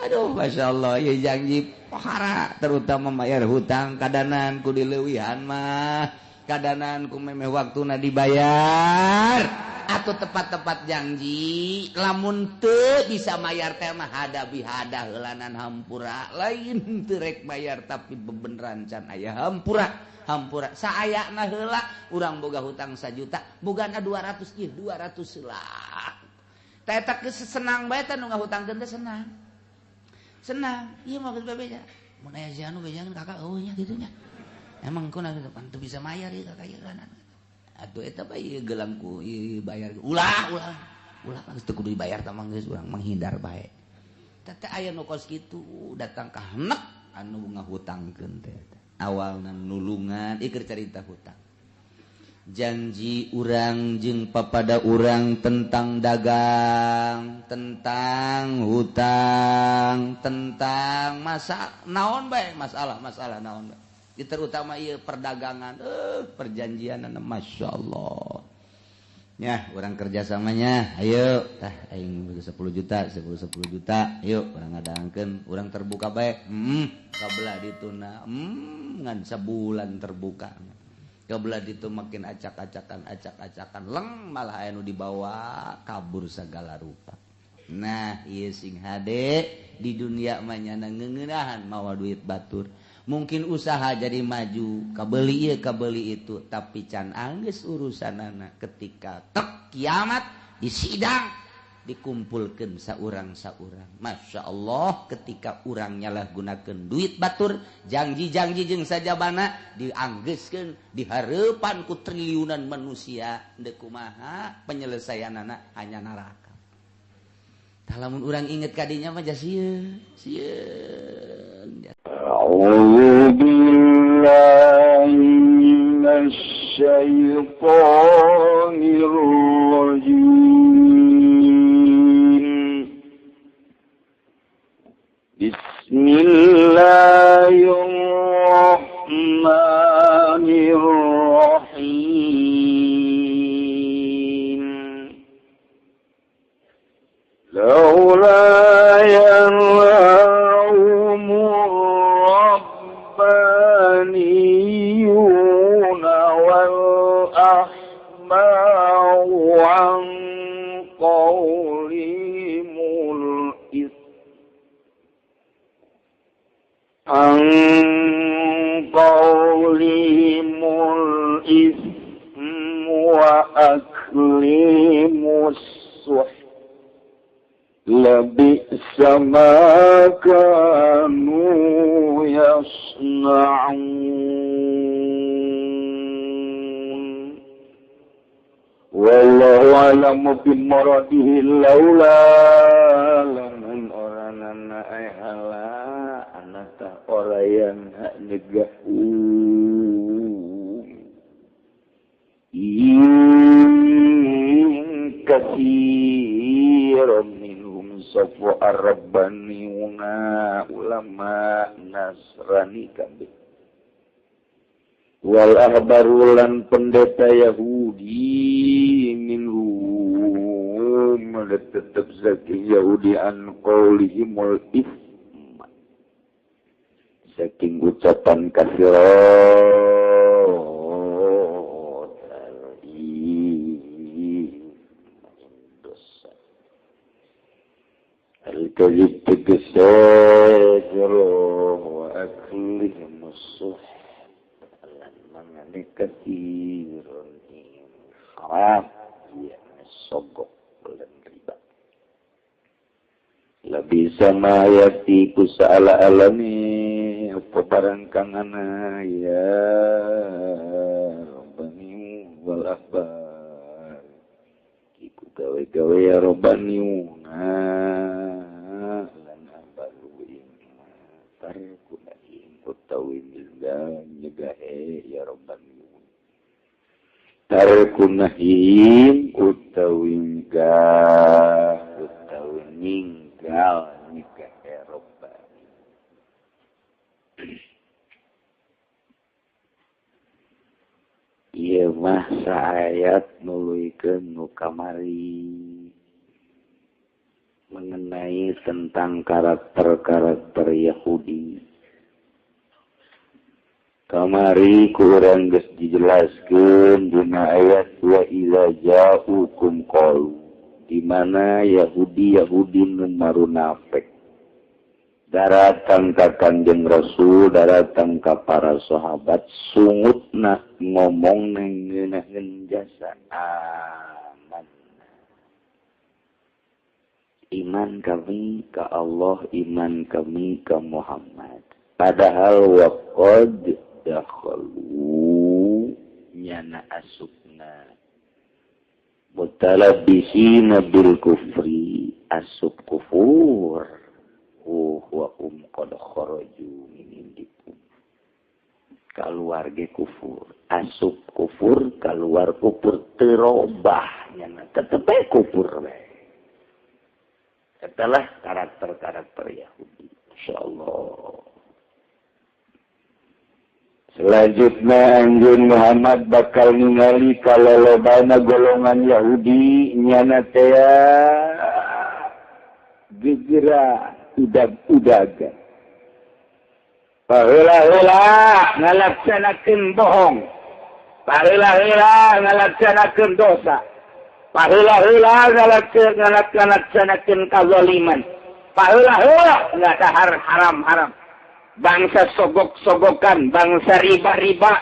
Aduh, Masya Allah, ya janji pohara terutama bayar hutang kadanan ku dileuwihan mah, kadanan ku memeh waktuna dibayar atau tepat-tepat janji. Lamun teu bisa mayar teh mah hadabi hadah heulanan hampura, lain teu rek bayar tapi bebeneran can aya hampura. Hampura saayana heula urang boga hutang 1 juta bogana 200 ieu 200 heula. Teh eta geus senang bae teh nu ngahutangkeun teh senang. Senang, ieu mah geus bebeja. Mun aya si anu bejangan kakak eueuh nya kitu nya. Emang kuna depan teu bisa mayar ieu kakak ieu kan. Atuh eta bae ieu gelang ku ieu bayar. Ulah, ulah. Ulah geus teu kudu dibayar tah mah geus urang menghindar bae. Teh teh aya nu kos kitu datang ka henek anu ngahutangkeun teh. Awalna nulungan ieu keur carita hutang. Janji urang jeung papada urang tentang dagang, tentang hutang, tentang masa naon bae masalah-masalah naon bae. Terutama ieu perdagangan, perjanjian Masya Allah. Ya, urang kerjasamanya, ayo tah aing 10 juta, 10 juta, ayo urang ngadangkeun, urang terbuka bae. Kabelah dituna, ngan sabulan terbuka. Kabelah ditu makin acak-acakan leng malah anu dibawa kabur segala rupa. Nah, ieu sing hade di dunia mah nyana ngeuneunahan mawa duit batur. Mungkin usaha jadi maju, kabeli ieu kabeli itu, tapi can anggeus urusanana ketika tek kiamat di sidang dikumpulkeun saurang-saurang. Masya Allah, ketika urang nyalahgunakeun duit batur, janji-janji jeung sajabana dianggeuskeun di hareupan ku triliunan manusia, deuk kumaha penyelesaianana hanya neraka. Tah lamun urang inget ka dinya mah sieun, sieun. A'udzu billahi minasy syaithanir rajim. Bismillahirrahmanirrahim. Laula yanhahum rabbaniyuna wal ahbaru an qawlihimul an qawlihimul ism wa aklimus suh labi'sa ma kanu yasna'un. Wallahu a'lamu bimuradihi laula lamun oranana ay hala anata ora yang hak nyegah in katsiran minhum safu ar-rabbaniuna ulama Nasrani kabeh wal ahbaru lan pendeta Yahudi minhum tetep saking Yahudi an qaulihimul itsma saking ucapan kafirat dosa al-kadzib tegese jero wa aklihim suh lan mangane katsirun haram ya sogok lan riba labisa ma yati ku saala alami apa barang kang ana ya Rabbani wal ahbar iku gawe-gawe ya Rabbani lan ahbaru ing tarku ing utawi nyegahe ya Rabbani tarku nahim utawi nyegah utawi ninggal nyegahe Rabbani. Ieu mah saayat nuluykeun nu kamari. Mengenai tentang karakter-karakter Yahudi. Kamari kurang geus dijelaskeun dina ayat wa idza ja'ukum qalu, di mana Yahudi-Yahudi nu marunafik daratang ka Kanjeng Rasul, daratang ka para sahabat, sungutna ngomong ngeunaheun jasa aman. Iman kami ka Allah, iman kami ka Muhammad. Padahal waqad dakhalu nyana asupna mutalabisina bil kufri, asup kufur. Wa hum qad kharaju min indikum. Kaluar ge kufur, asup kufur, kaluar kufur terobah nyana tetep kufur we. Itulah karakter-karakter Yahudi. Insyaallah. Selanjutnya anjeun Muhammad bakal ningali kalolobana golongan Yahudi nyana teh gegera udag-udagan. Baheula-heula ngalaksanakeun bohong. Baheula-heula ngalaksanakeun dosa. Baheula-heula ngalaksanakeun kazaliman. Baheula-heula ngadahar haram-haram. Bangsa sogok-sogokan, bangsa riba-riba.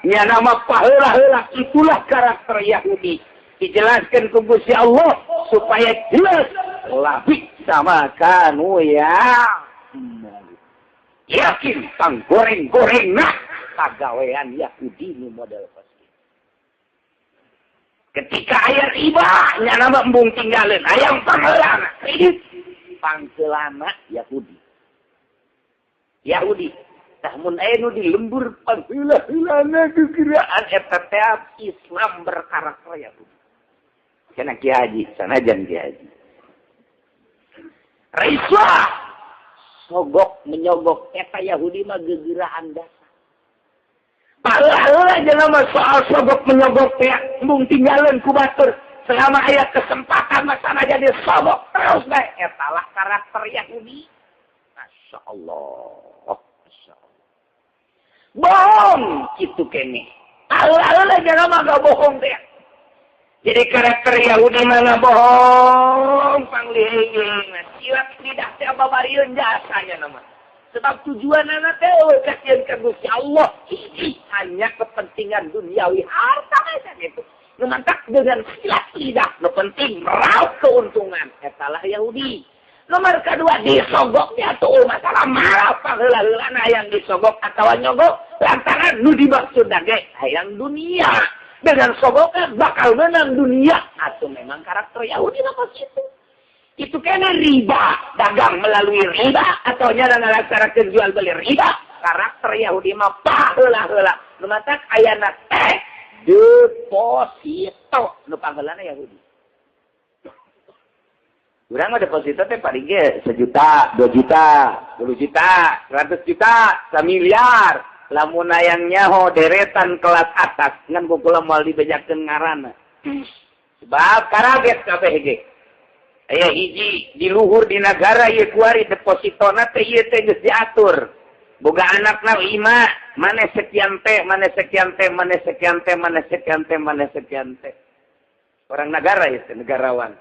Nya nama paheula-heula, itulah karakter Yahudi. Dijelaskan ku Gusti Allah supaya jelas labik sama kanu ya. Yakin pang goreng-goreng nah pagawean Yahudi nu model pasti. Ketika ayat riba nya nama embung tinggalin hayang pangheulana kredit pangheulana Yahudi. Yahudi tah mun aya nu di lembur pangheula-heulana gegeraan eta teh Islam berkarakter Yahudi. Cenah Ki Haji, sanajan Ki Haji. Raisa sogok menyogok eta Yahudi mah gegeraan dasar. Paheula jelema soal sogok menyogok teh embung tinggalin ku batur selama aya kesempatan mah sanajan jadi sogok terus bae eta lah karakter Yahudi. Masya Allah. Masya Allah. Bohong kitu keneh. Allah jelema gak bohong teh. Jadi karakter Yahudi mana bohong panglihing silat lidah teh babarieun jasanya nama. Sebab tujuanana teh eueuh kasieun ka Gusti Allah, hiji hanya kepentingan duniawi harta eta gitu. Nu mantak dengan silat lidah nu penting meraup keuntungan eta lah Yahudi. Nomor kedua disogoknya tuh masalah marah pangheula-heulana hayang disogok atawa nyogok lantaran nu dimaksud ge hayang dunia. Dengan sogoknya bakal menang dunia. Atau memang karakter Yahudi apa itu? Itu kena riba, dagang melalui riba atau nyana ngalaksanakeun jual beli riba. Karakter Yahudi mah paheula-heula. Nu matak ayana teh deposito nu pangheulana Yahudi. Urang mah deposito teh paling ge 1 juta, 2 juta, 10 juta, 100 juta, 1 miliar. Lamun hayang nyaho deretan kelas atas ngan kukula moal dibejakeun ngaranna. Sebab karaget kabeh ge. Aya hiji di luhur di nagara ieu kuari depositona teh ieu teh geus diatur. Boga anakna 5, maneh sekian teh, maneh sekian teh, maneh sekian teh, maneh sekian teh, maneh sekian teh. Orang nagara ieu teh negarawan.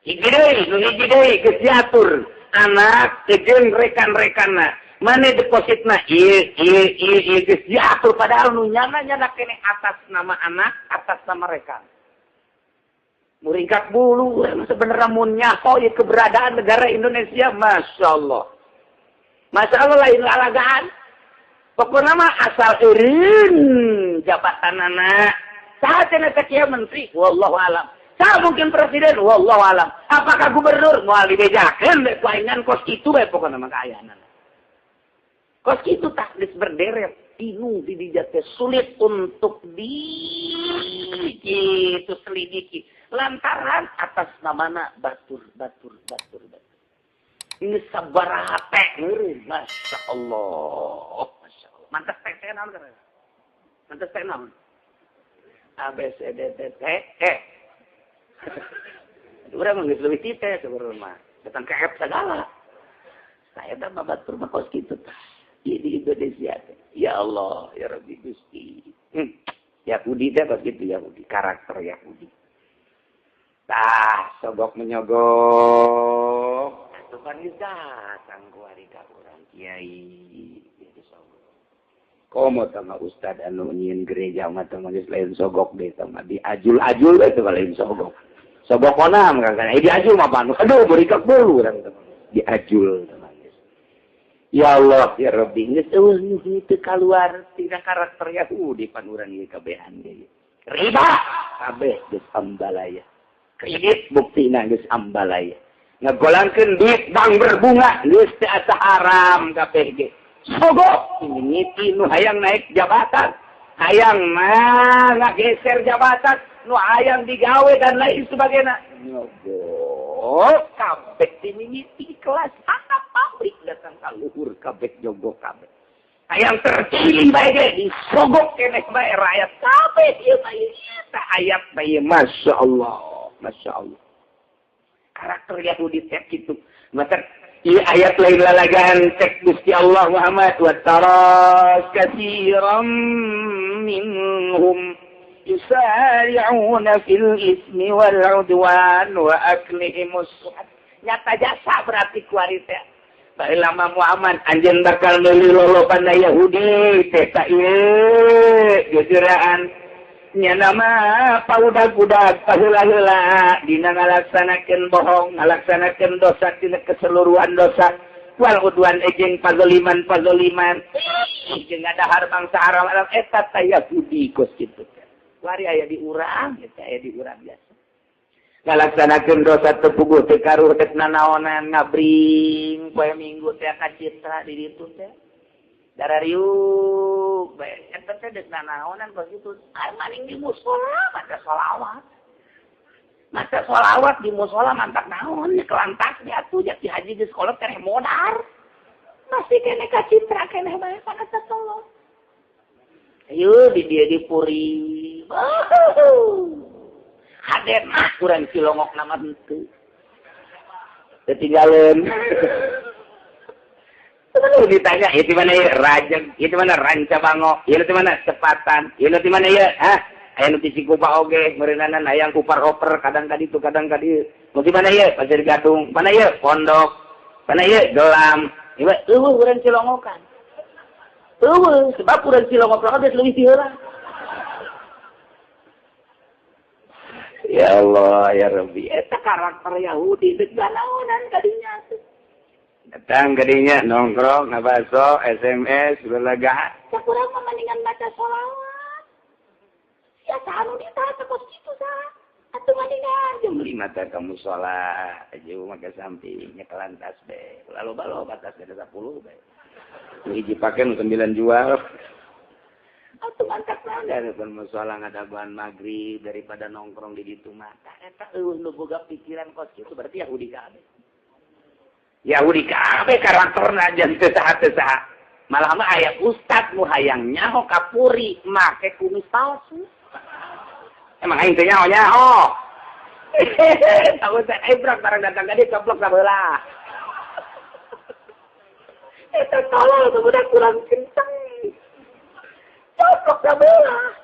Hiji deui, nu hiji deui geus diatur. Anak jeung rekan-rekanna. Mana depositna ieu ieu ieu ieu geus diatur padahal nu nyana nyana keneh atas nama anak, atas nama rekan. Muringkak bulu sebenarnya mun nyaho ieu keberadaan negara Indonesia, Masya Allah. Masya Allah lain lalagaan. Pokokna mah asal eureun jabatanana. Saha cenah teh kieu menteri, wallahu alam. Saha mungkin presiden, wallahu alam. Apakah gubernur moal dibejakeun bae ku aing kos kitu bae pokona mah kaayaanana. Kos kitu tah geus berderet tinu di dinya teh sulit untuk di kitu selidiki lantaran atas namana batur batur batur batur. Ini sabaraha teh meureun, Masya Allah. Masya Allah. Mantas teh teh naon karena? Mantas teh naon? A B C D T T E. Urang mah geus leuwih tite sebenarnya mah. Datang ke app segala. Saya teh babatur mah kos kitu tah. Ieu di Indonesia teh. Ya Allah, ya Rabbi Gusti. Yahudi teh kos kitu Yahudi, karakter Yahudi. Tah, sogok menyogok. Atuh kan geus datang kuari ka urang kiai jadi sogok. Komo tama ustad anu nyieun gereja mah teh geus lain sogok deui tah mah diajul-ajul we teh lain sogok. Sogok konam kan diajul mah panu. Aduh berikak bulu urang teh. Diajul teh. Ya Allah ya Rabbi geus eueuh nu teu kaluar tina karakter Yahudi pan urang ieu kabehan deui. Riba kabeh geus ambalaya. Kredit buktina geus ambalaya. Ngagolangkeun duit bank berbunga geus teu asa haram kabeh ge. Sogok mimiti nu hayang naik jabatan, hayang mah ngageser jabatan, nu hayang digawe dan lain sebagainya. Nyogok kabeh dimimiti kelas anak pabrik datang ka luhur kabeh jogok kabeh. Hayang terpilih bae ge disogok keneh bae rakyat kabeh ieu mah eta ayat bae masyaallah, masyaallah. Karakter Yahudi teh kitu. Mata ieu ayat lain lalagan cek Gusti Allah Muhammad wa taras katsiran minhum yusari'una fil ismi wal 'udwan wa aklihimus suhat. Nyata jasa berarti kuari teh. Baheula mah Muhammad anjeun bakal meuli lolobana Yahudi teh ta ieu jujuraan nya nama paudag-udag paheula-heula dina ngalaksanakeun bohong, ngalaksanakeun dosa dina keseluruhan dosa wal udwan jeung pazoliman-pazoliman jeung ngadahar bangsa Arab eta teh Yahudi kos kitu. Kuari aya di urang, eta aya di urang biasa. Ngalaksanakeun dosa teu puguh teu karuh teu nanaonan ngabring poe Minggu teh ka citra di ditu teh. Darariuk bae eta teh deuk nanaonan kos kitu. Ai maning di musala maca sholawat. Maca sholawat di musala mantak naon kelantas di atuh jati haji geus kolot teh modar. Masih keneh ka citra keneh bae kana satolong. Ayo di dia di puri. Hadet mah kurang cilongok nama henteu. Ketinggalan. Terus ditanya, itu mana ya Rajeg, itu mana Ranca Bango, itu mana Sepatan, itu mana ya? Hah? Aya nu ti Cikupa oge, meureunana hayang kupar-oper kadang ka ditu kadang ka dieu. Nu di mana ya? Pasir Gadung, mana ya? Pondok, mana ya? Gelam. Ieu eueuh urang cilongokan. Eueuh, sebab urang cilongok geus leuwih ti heula. Ya Allah, ya Rabbi, eta karakter Yahudi deuk galaonan kadinya tuh. Datang kadinya nongkrong, ngabaso, SMS, belaga. Cak urang mah mendingan baca sholawat. Sia saha nu ditahan kos kitu saha? Atuh mendingan jam 5 teh ka musala, jeung make samping nyekelan tas be. Lalu balo batas ada 10 be. Hiji pake nu 9 jual. Atuh mantap naon daripada musala ngadaguan magrib daripada nongkrong di ditu mah. Tah eta eueuh nu boga pikiran kos kitu berarti Yahudi kabeh. Yahudi kabeh karakterna jeung teu saha teu saha. Malah mah aya ustad nu hayang nyaho ka puri make kumis palsu. Emang aing teh nyaho nyaho. Tahu ustad ebrak barang datang ka dieu coplok sabelah. Eta tolol tuh budak kurang kenceng. Coplok sabelah.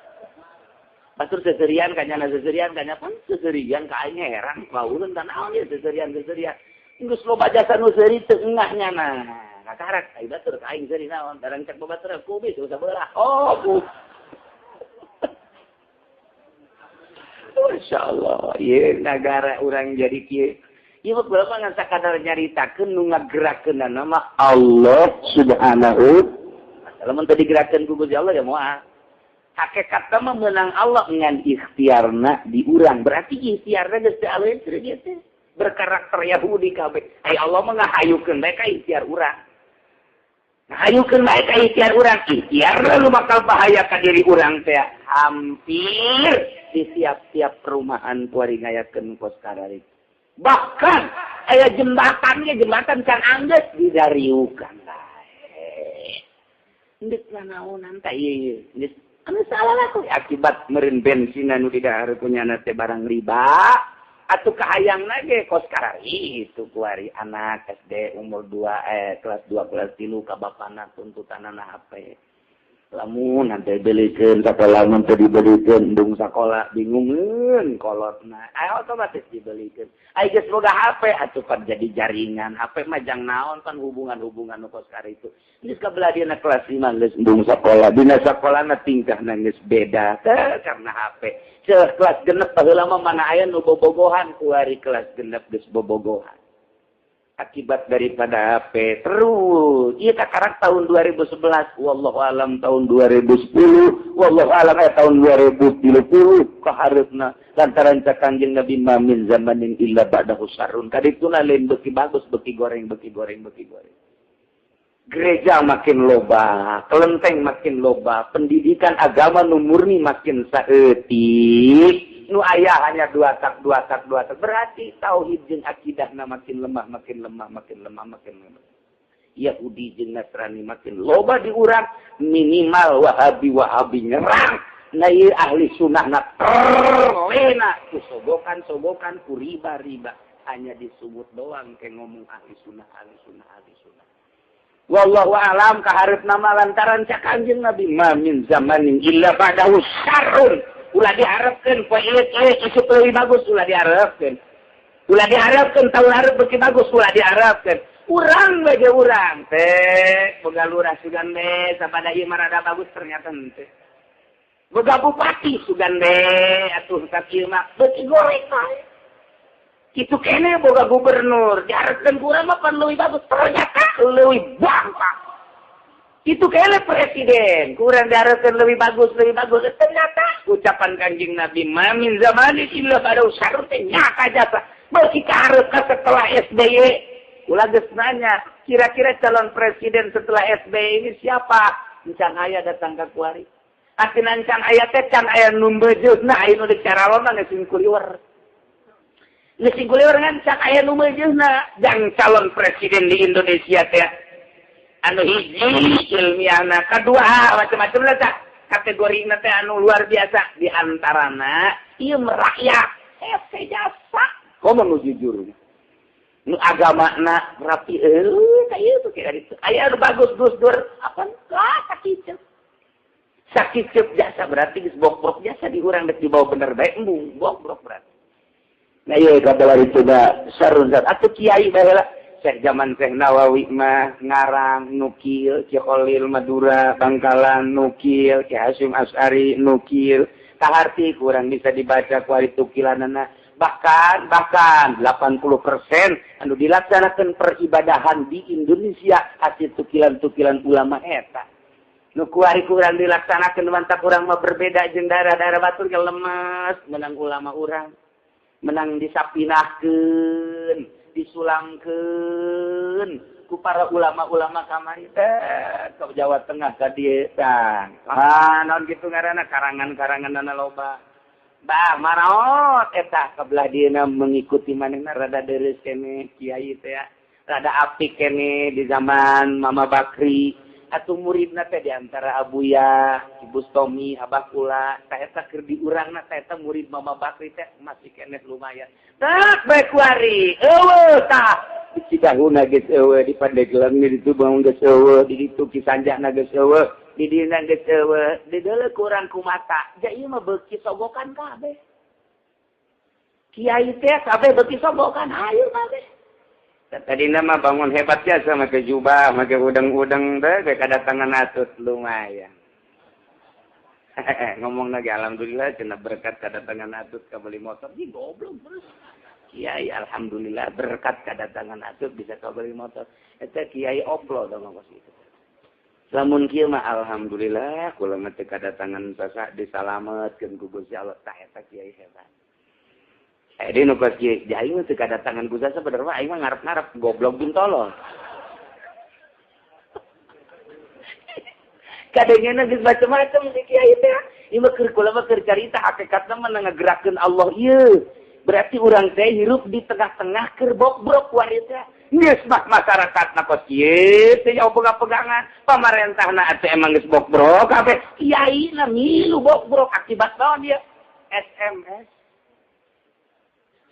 Batur seserian kanyana seserian kanya pun seserian ka aing heran bauleun tah naon ieu seserian-seserian. Geus loba jasa nu seuri teu engah nyana. Kakarak ai batur ka aing seuri naon barang cek batur kumis sabelah. Oh, ku. Masya Allah, ieu nagara urang jadi kieu. Ieu mah berapa ngan sakadar nyaritakeun nu ngagerakeun nama Allah Subhanahu wa taala. Lamun teu digerakkeun ku Gusti Allah ya moal. Hakikatna mah meunang Allah ngan ikhtiarna di urang. Berarti ikhtiarna geus teu aleuh teu teh. Berkarakter Yahudi kabeh. Ai Allah mah ngahayukeun bae ka ikhtiar urang. Ngahayukeun bae ka ikhtiar urang. Ikhtiar lu bakal bahaya ka diri urang teh. Hampir di tiap-tiap perumahan kuari ngayakeun kos karari. Bahkan aya jembatannya jembatan can anggeus didariukan bae. Endek nanaonan teh ieu ieu. Anu salah aku akibat meureun bensin anu didahar ku nyana teh barang riba. Atuh kahayang lagi kos karari itu kuari anak SD umur 2 kelas 2 kelas 3 ka bapana tuntutanana HP. Lamun nanti belikeun sakola mun teu dibelikeun embung sakola bingungeun kolotna. Aya otomatis dibelikeun. Ai geus boga HP atuh pan jadi jaringan. HP mah jang naon pan hubungan-hubungan nu kos karitu. Geus ka belah dieuna kelas 5 geus embung sakola. Dina sakolana tingkahna geus beda teh karena HP. Ceuh kelas genep baheula mah mana aya nu bobogohan kuari kelas genep geus bobogohan. Akibat daripada HP terus iya kakarak tahun 2011 wallahu alam tahun 2010 wallahu alam tahun 2030 kaharepna lantaran cak Kanjeng Nabi ma min zamanin illa ba'dahu syarrun kadituna lain beuki bagus beuki goreng beuki goreng beuki goreng. Gereja makin loba, kelenteng makin loba, pendidikan agama nu murni makin saeutik. Nu aya hanya dua tak dua tak dua tak berarti tauhid jeung akidahna makin lemah makin lemah makin lemah makin lemah. Yahudi jeung Nasrani makin loba di urang, minimal Wahabi Wahabi nyerang. Nah ieu ahli sunnahna terlena ku sogokan-sogokan ku riba-riba hanya disebut doang ke ngomong ahli sunnah ahli sunnah ahli sunnah. Wallahu alam kaharepna mah lantaran cak Kanjeng Nabi ma min zamanin illa ba'dahu syarrun. Ulah diharapkeun poe ieu isuk leuwih bagus ulah diharapkeun. Ulah diharapkeun tahun hareup beuki bagus ulah diharapkeun. Urang we ge urang teh boga lurah sugan we sapada ieu mah rada bagus ternyata henteu. Boga bupati sugan we atuh sakieu mah beuki goreng bae. Kitu keneh boga gubernur diharapkeun ku urang mah pan leuwih bagus ternyata leuwih bangpak. Itu kele presiden kurang diharapkan lebih bagus ternyata ucapan Kanjeng Nabi ma min zamanin illa ba'dahu syarrun teh nyata jasa beuki kaharep ka setelah SBY ulah geus nanya kira-kira calon presiden setelah SBY ini siapa encan aya datang ka kuari atina encan aya teh can aya nu meujeuna aya nu dicaralona geus singkuliwer geus singkuliwer ngan can aya nu meujeuna jang calon presiden di Indonesia teh anu hiji ilmiahna kedua macam-macam lah cak kategorina teh anu luar biasa di antarana ieu merakyat hese jasa komo nu jujur nu agamana rapi eueuh ka ieu tuh kieu aya anu bagus Gus Dur apa lah sakiceup sakiceup jasa berarti geus bokbrok jasa di urang dek dibawa bener bae embung bokbrok berarti. Nah ieu kabelah itu da sarun atuh kiai baheula Syekh zaman Syekh Nawawi mah ngarang nukil, Ki Khalil Madura Bangkalan nukil, Ki Hasyim Asy'ari nukil, kaharti kurang bisa dibaca kuari tukilanana. Bahkan 80% anu dilaksanakan peribadahan di Indonesia hasil tukilan-tukilan ulama eta. Nu kuari kurang dilaksanakan mantap urang mah berbeda jeung daerah-daerah batur ge lemes menang ulama urang. Menang disapinahkeun, disulangkeun ku para ulama-ulama kamari teh ke Jawa Tengah ka dieu tah. Ah naon kitu ngaranna karangan-karanganna loba. Bah maraot eta ka belah dieuna mengikuti manehna rada dereus keneh kiai teh rada apik keneh di zaman Mama Bakri atuh muridna teh di antara Abuya, Ki Bustomi, Abah Kula, tah eta keur diurangna tah eta murid Mama Bakri teh masih keneh lumayan. Tak bae kuari, eueuh tah di Cidahuna geus eueuh, di Pandeglang di ditu bangun geus eueuh, di ditu Ki Sanjana geus eueuh, di dieuna geus eueuh, di deuleu kurang ku mata. Ja ieu mah beuki sogokan kabeh. Kiai teh kabeh beuki sogokan, hayu kabeh. Tadi nama bangun hebat ya sama ke jubah, make udang-udang deh, kayak kedatangan atut lumayan. Ngomong lagi alhamdulillah cina berkat kedatangan atut kebeli motor, ji goblok terus. Kiai alhamdulillah berkat kedatangan atut bisa kebeli motor. Eta kiai oplo dong kos itu. Lamun kieu mah alhamdulillah kula mah teu kadatangan sasa disalametkeun ku Gusti Allah tah eta kiai hebat. Di nu kos kieu aing mah teu kadatangan ku sasa bener mah aing mah ngarep-ngarep goblok bin tolol. Kadangna geus macam-macam si kiai teh. Ieu mah keur kula mah keur carita hakikatna mah ngagerakeun Allah ieu. Berarti urang teh hirup di tengah-tengah keur bokbrok wari teh. Geus mah masyarakatna kos kieu teh jauh pegang-pegangan. Pamarentahna atuh emang geus bokbrok kabeh. Kiai na milu bokbrok akibat naon dia? SMS.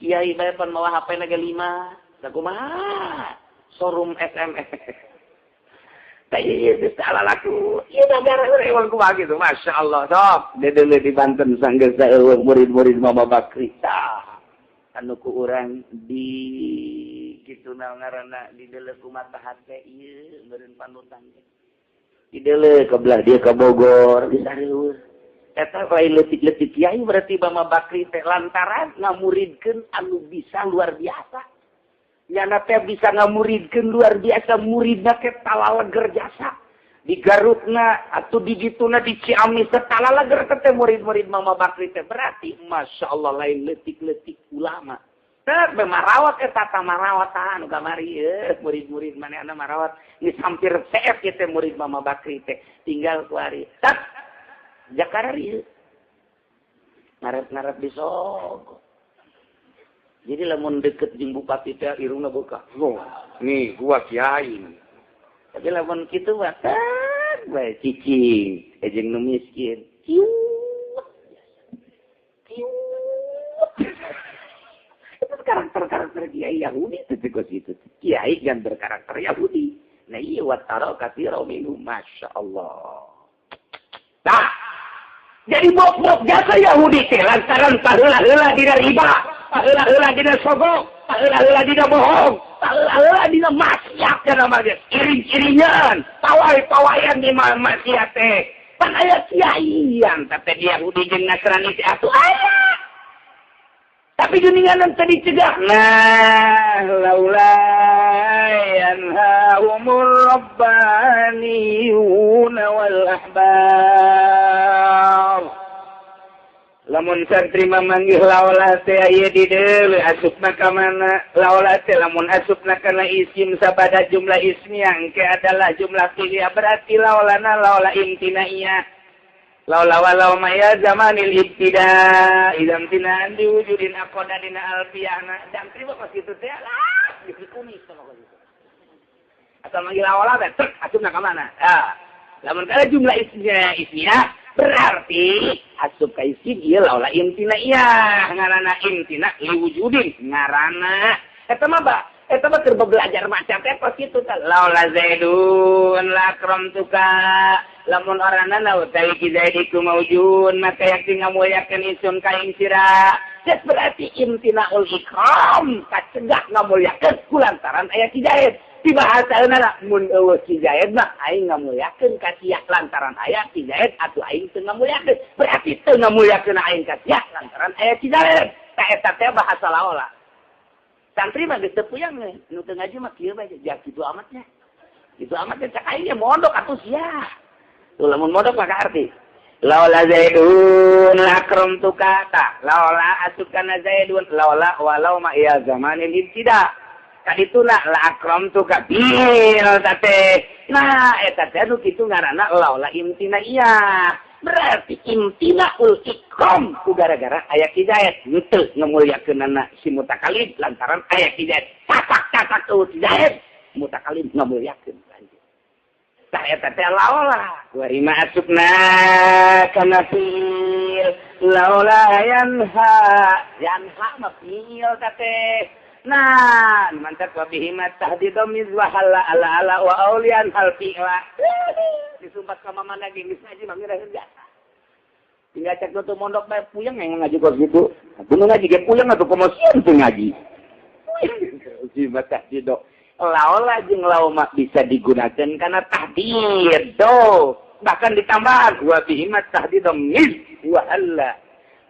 Kiai bae pan mawa HP na ge 5. Da kumaha? Showroom SMS. Tah ieu geus salah laku. Ieu negara urang kumaha kitu. Masya Allah. Sok dedeule di Banten sanggeus eueuh murid-murid Mama Bakri. Tah. Anu ku urang di kitu ngaranna di deuleu ku mata hate ieu meureun panutan teh. Di deuleu ke belah dia ke Bogor disarieur. Eta lain leutik-leutik kiai berarti Mama Bakri teh lantaran ngamuridkeun anu bisa luar biasa. Nyana teh bisa ngamuridkeun luar biasa muridna teh talaleger jasa. Di Garutna atau di dituna di Ciamis teh talaleger teh murid-murid Mama Bakri teh berarti Masya Allah lain leutik-leutik ulama. Teh marawat eta tah marawat tah anu kamari murid-murid manehna marawat geus hampir CF ieu teh murid Mama Bakri teh tinggal kuari. Tah Jakarta ieu. Ngarep-ngarep disogok. Jadi lamun deket jeung bupati teh irungna buka. Oh, nih gua kiai. Tapi lamun kitu mah teh bae cicing jeung nu miskin. Ciut. Ciut. Itu karakter-karakter kiai Yahudi itu kos itu. Kiai yang berkarakter Yahudi. Nah iya wa tara katsira minhum Masya Allah. Nah, jadi bok-bok jasa Yahudi teh lantaran paheula-heula dina riba, paheula-heula dina sogok, paheula-heula dina bohong, paheula-heula dina maksiat kana mah geus iring-iringan, pawai-pawayan di maksiat teh. Pan aya kiaian teh di Yahudi jeung Nasrani teh atuh aya. Tapi geuningan teh dicegah. Nah, laula yanhahumur rabbaniyun wal ahbar. Lamun santri mamanggih laula teh aya di deuleu asupna ka mana? Laula teh lamun asupna kana isim sabada jumlah ismiyah engke adalah jumlah fi'liyah berarti laulana laula imtinaiyah. Laula walau maya zamanil ibtida idam tinaan diwujudin aqoda dina alfiyahna dan terima kos kitu teh lah dikumis sama kos kitu. Atau manggil laula teh truk asupna ka mana? Ah, lamun kana jumlah ismiyah ismiyah berarti asup ka isim ieu laula imtinaiyah ngaranna imtina liwujudin ngaranna eta mah ba eta mah keur belajar maca teh kos kitu teh laula zaidun lakramtuka lamun oranana utawi ki zaidiku maujun maka yakti ngamulyakeun isun ka ing sira. Geus berarti imtinaul ikram kacegah ngamulyakeun kulantaran aya ki Zaid. Di bahasaeunana mun eueuh ki Zaid mah aing ngamulyakeun ka sia lantaran aya ki Zaid atuh aing teu ngamulyakeun. Berarti teu ngamulyakeun aing ka sia lantaran aya ki Zaid. Tah eta teh bahasa laola. Santri mah geus teu puyang nu teu ngaji mah kieu bae ja kitu amatnya. Kitu amatnya cak aing ge mondok atuh sia. Tuh lamun mondok maka arti laula zaidun lakramtuka ta laula asukana zaidun laula walau ma ya zamanil ibtida kadituna la akramtuka bil teh nah eta teh nu kitu ngaranna laula imtinaiyah berarti imtinaul ikram ku gara-gara aya ki Zaid henteu ngamulyakeunana si mutakalim lantaran aya ki Zaid tatak-tatak eueuh ki Zaid mutakalim ngamulyakeun. Tah eta teh laula wa ima asupna kana fiil laula yanha yanha mah fiil teh nah mantap wa bihi ma tahdidu wa hala ala ala wa aulian hal fi'la disumpat ka mamana ge geus ngaji mah mirah biasa tinggal cek nu mondok bae puyeng yang ngaji kos kitu atuh nu ngaji ge puyeng atuh komo sieun teu ngaji puyeng si tahdidu laola jeung laoma bisa digunakan karena tahdid do bahkan ditambah wa bihi ma tahdid miz wa alla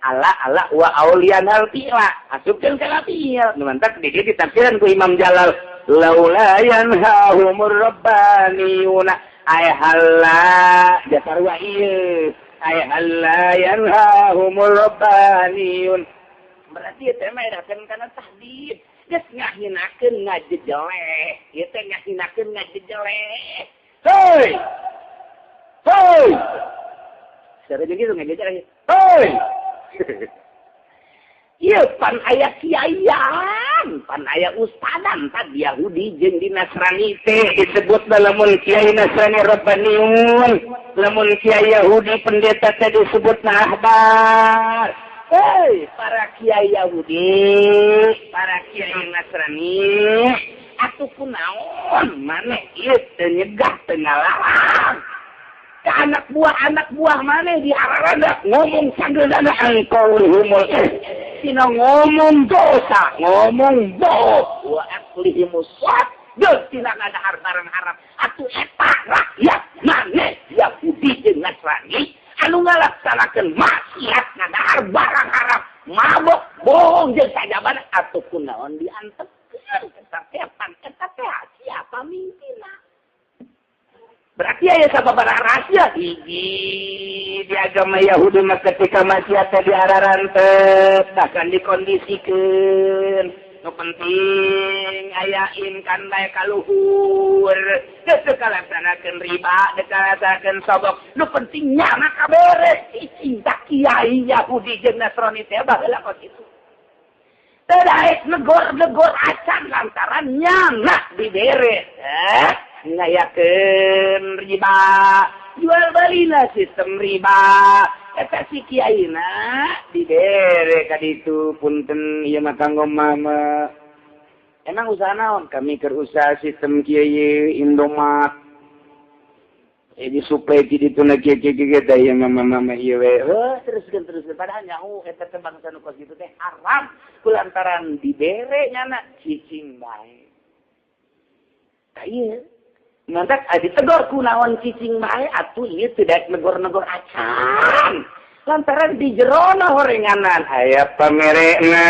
ala ala wa aulian al fi'la asupkeun ka fi'il nu mantak di dieu ditafsiran ku Imam Jalal laula yanhahumur rabbaniyuna ay halla dasar wa ieu ay halla yanhahumur rabbaniyun berarti eta mah edakeun kana tahdid geus ngahinakeun ngajejeleh ieu teh ngahinakeun ngajejeleh hei hei Cara jeung kitu ngajejeleh hei ieu pan aya kiaian pan aya ustadan tadi Yahudi jeung di Nasrani teh disebut lamun kiai Nasrani Rabbaniun lamun kiai Yahudi pendeta teh disebut ahbar. Hei, para kiai Yahudi, para kiai Nasrani, atuh kunaon maneh ieu teu nyegah teu ngalarang. Ka anak buah maneh diararadak ngomong sageudana engkau humul. Tina ngomong dosa, ngomong bohong, wa aklihimus sat, deuk tina ngadahar barang haram. Atuh eta rakyat maneh Yahudi jeung Nasrani anu ngalaksanakeun maksiat ngadahar barang haram, mabok, bohong jeung sajabana atuh kunaon diantepkeun eta teh pan eta teh siapa mimpinna? Berarti aya sababaraha rahasia hiji di agama Yahudi mah ketika maksiat teh diararantep bahkan dikondisikeun. Nu penting ayain kan bae kaluhur, teu kalaksanakeun riba, teu kalaksanakeun sobok. Nu penting nyana kabere cinta kiai Yahudi jeung Nasrani teh baheula kos kitu. Teu daek negor-negor acan lantaran nyana dibere. Ngayakeun riba, jual balina sistem riba. Eta si kiaina dibere ka ditu punten ieu mah kanggo mama. Emang usaha naon? Kami keur usaha sistem kiai Indomaret. Di suplai di ditu na kieu kieu kieu teh ieu mama mama ieu we. Heuh teruskeun padahal nyaho eta teh bangsa nu kos kitu teh haram kulantaran dibere nyana cicing bae. Ka ieu ngantak ditegor kunaon cicing bae atuh ieu teu daek negor-negor acan. Lantaran di jerona horenganan aya pamerekna,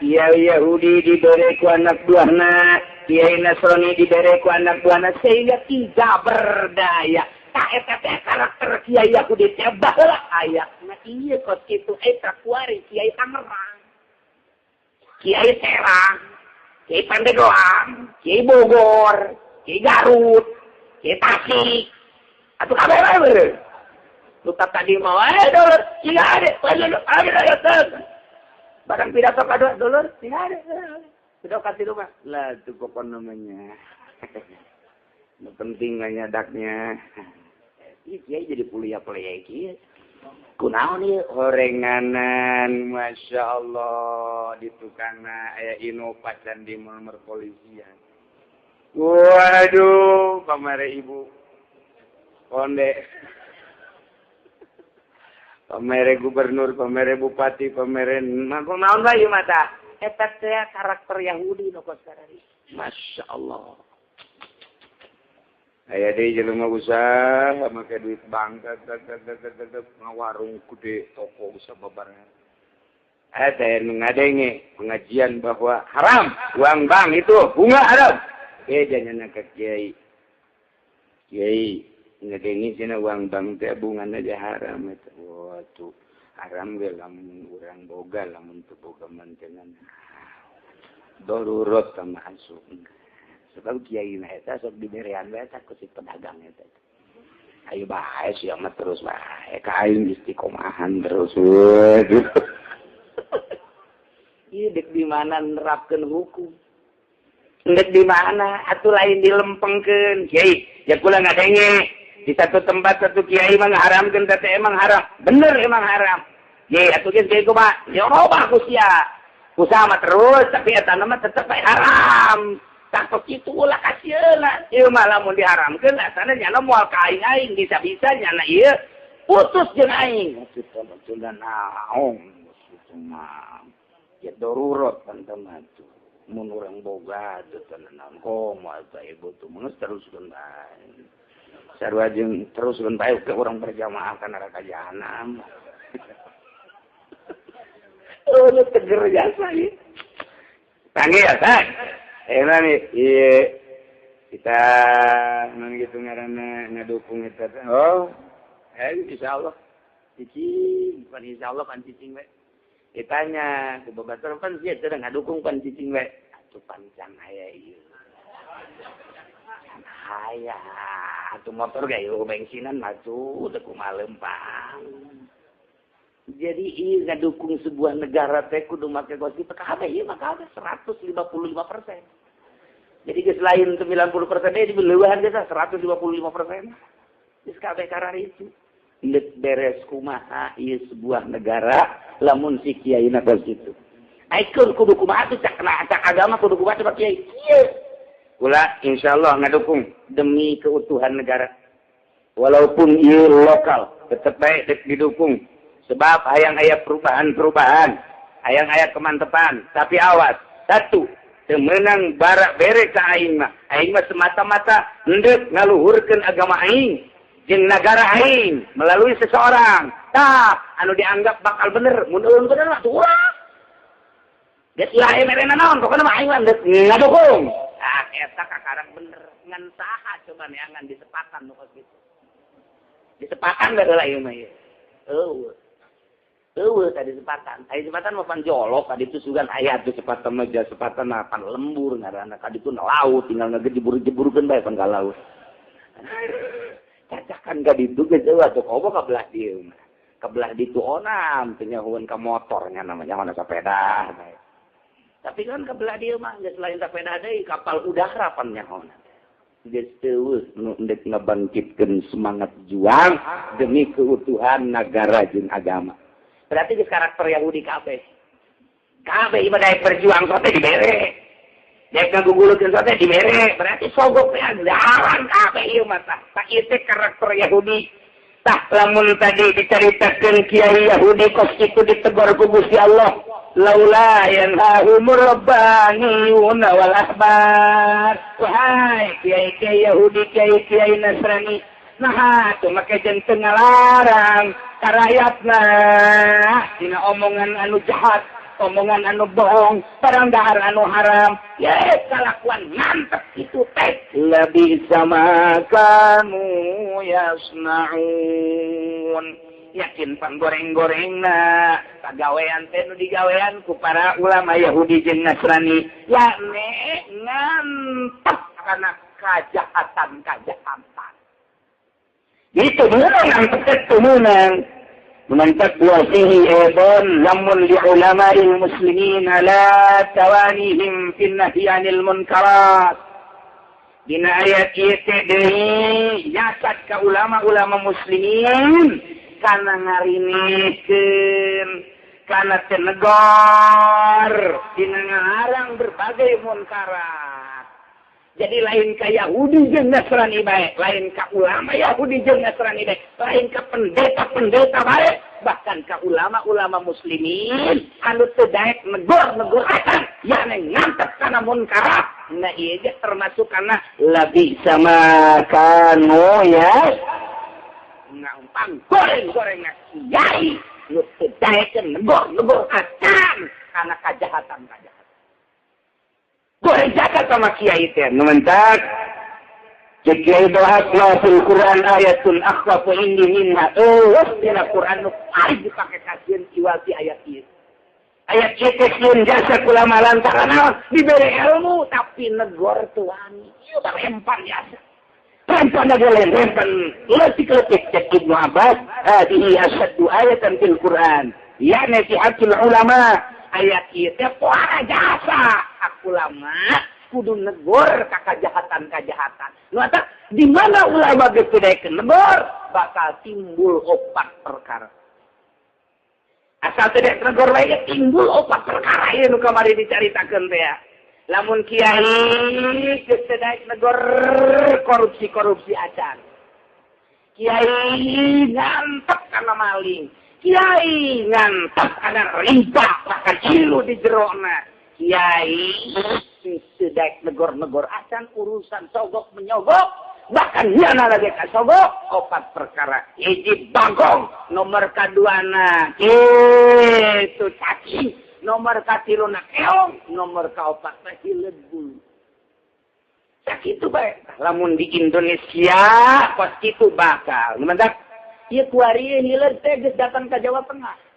kiai Yahudi dibere ku anak buahna, kiai Nasrani dibere ku anak buahna sehingga tidak berdaya. Tah eta teh karakter kiai Yahudi teh baheula aya na ieu kos kitu eta kuari kiai Tangerang, kiai Serang, kiai Pandeglang, kiai Bogor, kiai Garut, kiai Tasik, atuh kabeh wae. Lu tadi mau dulur, tidak ada, ada. Barang pidato kadua dulur, tidak ada. Sudah kasih rumah. Lah itu pokok namanya. Nu penting nyadaknya. Ih, kiai jadi kuliah-kuliah kieu. Kunaon ieu horenganan, Masya Allah, di tukangna aya inovacan di nomor polisian. Waduh, pamare ibu. Konde. Pamere gubernur, pamere bupati, pamere naon bae ieu mata. Eta teh karakter Yahudi nu kos karari. Masya Allah. Aya deui jelema usaha make duit bank ngawarung gede toko usaha babarengan. Eta nu ngadenge pengajian bahwa haram uang bank itu bunga haram. Bedanya ka kiai. Kiai ngadengi cenah uang bank teh bungana aja haram eta. Wah tuh haram ge lamun urang boga lamun teu boga mantenan. Darurat sama asup. Sebab kiai na eta sok diberean bae ku si pedagang eta. Ayo bae sia mah terus bae ka aing istiqomahan terus. Waduh. Ieu dek di mana nerapkeun hukum? Dek di mana atuh lain dilempengkeun. Kiai, ya kula ngadenge di satu tempat satu kiai mah ngaharamkeun teh emang haram. Bener emang haram. Ye atuh geus kiai kumaha? Ya robah ku sia. Usaha mah terus tapi eta mah tetep bae haram. Takut itu ulah kasieuna. Ieu mah lamun diharamkeun asana nyana moal ka aing-aing bisa-bisa nyana ieu putus jeung aing. Atuh teh naon kitu mah. Ya darurat pan teh mah tuh. Mun urang boga teh naon komo eta ibu tuh mun teruskeun bae. Sarua jeung teruskeun bae ke urang berjamaah ka neraka jahanam. Oh, lu teger jasa ieu. Panggil ya, Tang. Nih, iya kita non gitu ngaranna ngadukung eta. Oh, insyaallah. Cicing, pan insyaallah pan cicing we. Ditanya ku babatur pan sia teh ngadukung pan cicing we. Atuh pancang aya ieu. Aya, atuh motor ge ieu bensinan mah tuh teu kumaha lempang. Jadi ieu ngadukung sebuah negara teh kudu make kos kitu kabeh ieu mah kabeh 155%. Jadi geus lain 90% deui dileuwihan geus 155%. Geus kabeh karar itu. Ndek beres kumaha ieu sebuah negara lamun si kiai na kos kitu. Aikeun kudu kumaha tuh cak cak agama kudu kumaha coba kiai. Kieu. Kula insyaallah ngadukung demi keutuhan negara. Walaupun ieu lokal tetep bae didukung. Sebab hayang aya perubahan-perubahan, hayang aya kemantepan, tapi awas, satu, temenang barak bere ka aing mah. Aing mah semata-mata endek ngaluhurkeun agama aing jeung nagara aing melalui seseorang. Tah, anu dianggap bakal bener, mun eueun bener mah urang. Geus ulah aya merena naon, pokona mah aing mah endek ngadukung. Ah, eta kakarang bener. Ngan saha coba neangan disepatan nu kos kitu. Disepatan da heula ieu mah ieu. Eueuh. Eueuh tadi sepatan. Aya sepatan mah pan jolok ka ditu sugan aya atuh sepatan mah sepatan mah pan lembur ngaranna ka ditu na laut tinggal ngagejebur-jeburkeun bae pan ka laut. Cacakan ka ditu geus eueuh atuh komo ka belah dieu mah. Ka belah ditu onam teu nyahueun ka motornya namanya mana sepeda. Tapi kan ka belah dieu mah geus lain sepeda deui kapal udara pan nyahoona. Geus eueuh nu endek ngabangkitkeun semangat juang demi keutuhan nagara jeung agama. Berarti geus karakter Yahudi kabeh. Kabeh ieu mah daek berjuang sote dibere. Daek ngagugulukeun sote dibere. Berarti sogok teh daharan kabeh ieu mah tah. Tah ieu teh karakter Yahudi. Tah lamun tadi dicaritakeun kiai Yahudi kos kitu ditegor ku Gusti Allah. Laula yanhahumur rabbaniyuna wal ahbar. Wahai kiai-kiai Yahudi, kiai-kiai Nasrani, nah tuh make jeung teu ngalarang ka rakyatna dina omongan anu jahat, omongan anu bohong, barang dahar anu haram, ye kalakuan ngantep itu teh lebih sama kamu yasnaun. Yakin panggoreng-gorengna pagawean teh nu digawean ku para ulama Yahudi jeung Nasrani, yakni ngantep kana kajahatan-kajahatan. Itu menang, itu menang. Menantap wasihi aidan lamun li ulama'il muslimin ala tawanihim fin nahyi 'anil munkarat. Dina ayat ieu teh deui jasad ka ulama-ulama muslimin kana ngarinikeun, kana teu negor dina ngalarang berbagai munkarat. Jadi lain ka Yahudi jeung Nasrani bae, lain ka ulama Yahudi jeung Nasrani bae, lain ka pendeta-pendeta bae, bahkan ka ulama-ulama muslimin anu teu daek negor-negor acan, yakni ngantep kana munkarat. Nah ieu ge termasuk kana lebih sama kanu ya. Ngampang goreng-gorengna kiai nu teu daek negor-negor acan kana kajahatan-kajahatan. Goreng jaga sama kiai teh nu mentak cek kiai dohak la fil Quran ayatun akhwafu indi minha. Eueuh dina Quran nu paling dipake kasieun iwal ti ayat ieu. Ayat ieu teh sieun jasa ulama lantaran naon dibere ilmu tapi negor teu wani. Ieu rempan jasa. Rempan lagi rempan leutik-leutik cek Ibnu Abbas hadihi asyaddu ayatan fil Quran. Yakni fi haqqil ulama. Ayat ieu teh poara jasa ulama kudu negor ka kajahatan-kajahatan. Nu eta di mana ulama geus teu daek negor bakal timbul opat perkara. Asal teu daek negor wae timbul opat perkara ieu nu kamari dicaritakeun teh ya. Lamun kiai geus teu daek negor korupsi-korupsi acan. Kiai ngantep kana maling. Kiai ngantep kana riba bahkan cilu di jerona. Kiai sedaik negor-negor acan urusan sogok menyogok bahkan nyana lagi ka sogok opat perkara hiji bagong nomor kaduana itu cacing nomor katiluna keong nomor kaopat teh hileud bulu. Sakitu bae lamun di Indonesia kos kitu bakal mendak ieu kuari hileud teh geus datang ka Jawa Tengah.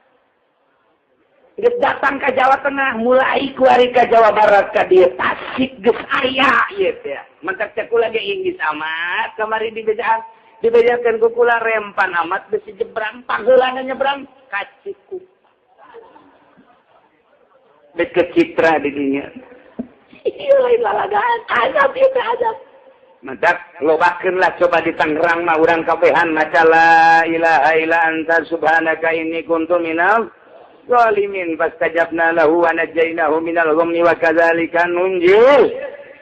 Geus datang ka Jawa Tengah, mulai kuari ka Jawa Barat ka dieu Tasik geus aya ieu teh. Mentak cek kula ge inggis amat kamari dibejaan dibejakeun ku kula rempan amat besi jebrang pangheulana nyebrang ka Cikupa. Deket citra di dinya. Ieu lain lalagaan, azab ieu teh azab. Mantap, lobakeun lah coba di Tangerang mah urang kabehan maca la ilaha illa anta subhanaka inni kuntu minal zalimin fastajabna lahu wa najainahu minal ghammi wa kadzalika nunjil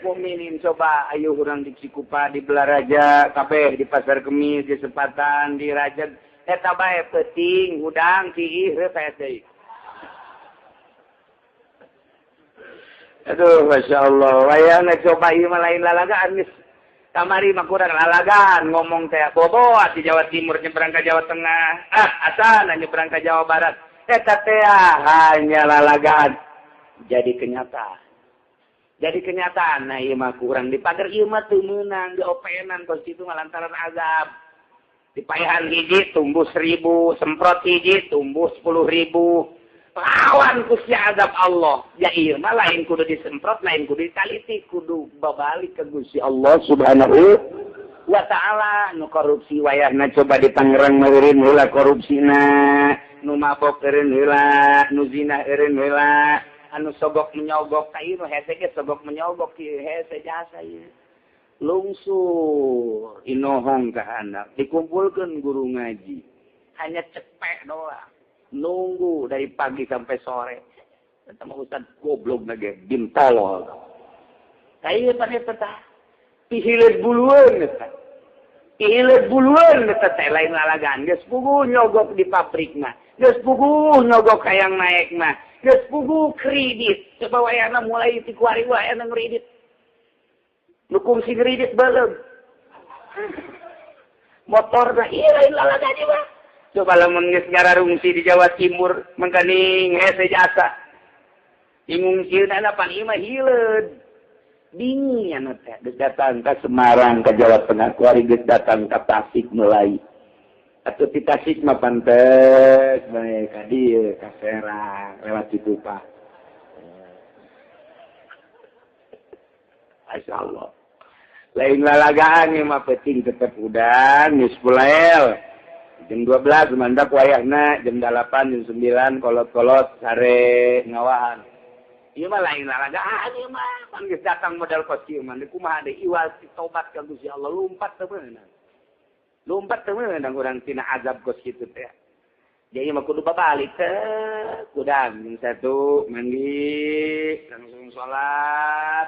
mukminin. Coba ayo urang di Cikupa, di Balaraja, kabeh di Pasar Kemis, di Sepatan, di Rajeg, eta bae peuting hudang ciih heuh deui. Aduh, Masya Allah, wayahna coba ieu mah lain lalagaan geus. Kamari mah kurang lalagaan ngomong teh bobo di Jawa Timur nyebrang ke Jawa Tengah, asana nyebrang ke Jawa Barat. Eta teh hanya lalagaan jadi kenyataan. Jadi kenyataan, nah ieu mah kurang di pagar ieu mah teu meunang diopenan kos kitu mah lantaran azab. Dipaehan hiji tumbuh 1000, semprot hiji tumbuh 10.000. Lawan ku si azab Allah. Ya ieu mah lain kudu disemprot, lain kudu ditaliti, kudu babalik ke Gusti Allah Subhanahu wa ta'ala. Nu korupsi wayahna coba di Tangerang meureun heula korupsina, nu mabok eureun heula, nu zina eureun heula, anu sogok menyogok ka ieu nu hese ge sogok menyogok ieu hese jasa ieu. Lungsur inohong ka handap, dikumpulkeun guru ngaji. Hanya cepek doang. Nunggu dari pagi sampai sore. Sama ustad goblok lagi, bintolol. Kayak pada tetah, pihilet buluan tetah. Pihilet buluan tetah teh lain lalagaan. Geus puguh nyogok di pabrik mah. Geus puguh nyogok hayang naik mah. Geus puguh kredit. Coba wayahna mulai ti kuari wayahna kredit. Nu kungsi kredit beuleum. Motor mah ieu lain lalagaan ieu mah. Coba lamun geus ngararungsi di Jawa Timur mangkaning hese jasa. Ingungsieuna pan ieu mah hileud. Dingin anu teh geus datang ka Semarang ka Jawa Tengah kuari geus datang ka Tasik mulai. Atuh ti Tasik mah pantes bae ka dieu ka Serang lewat Cikupa. Masyaallah. Lain lalagaan ieu mah peuting tetep udang geus pulael. Jam 12 mandak wayahna, jam 8, jam 9 kolot-kolot sare ngawahan. Ieu mah lain lalagaan ieu mah, pan geus datang modal kos kieu mah, kumaha deui iwal tobat ka Gusti Allah lumpat teu meunang. Lumpat teu meunang urang tina azab kos kitu teh. Jadi mah kudu babalik teh, kudang jam 1 mandi, langsung salat,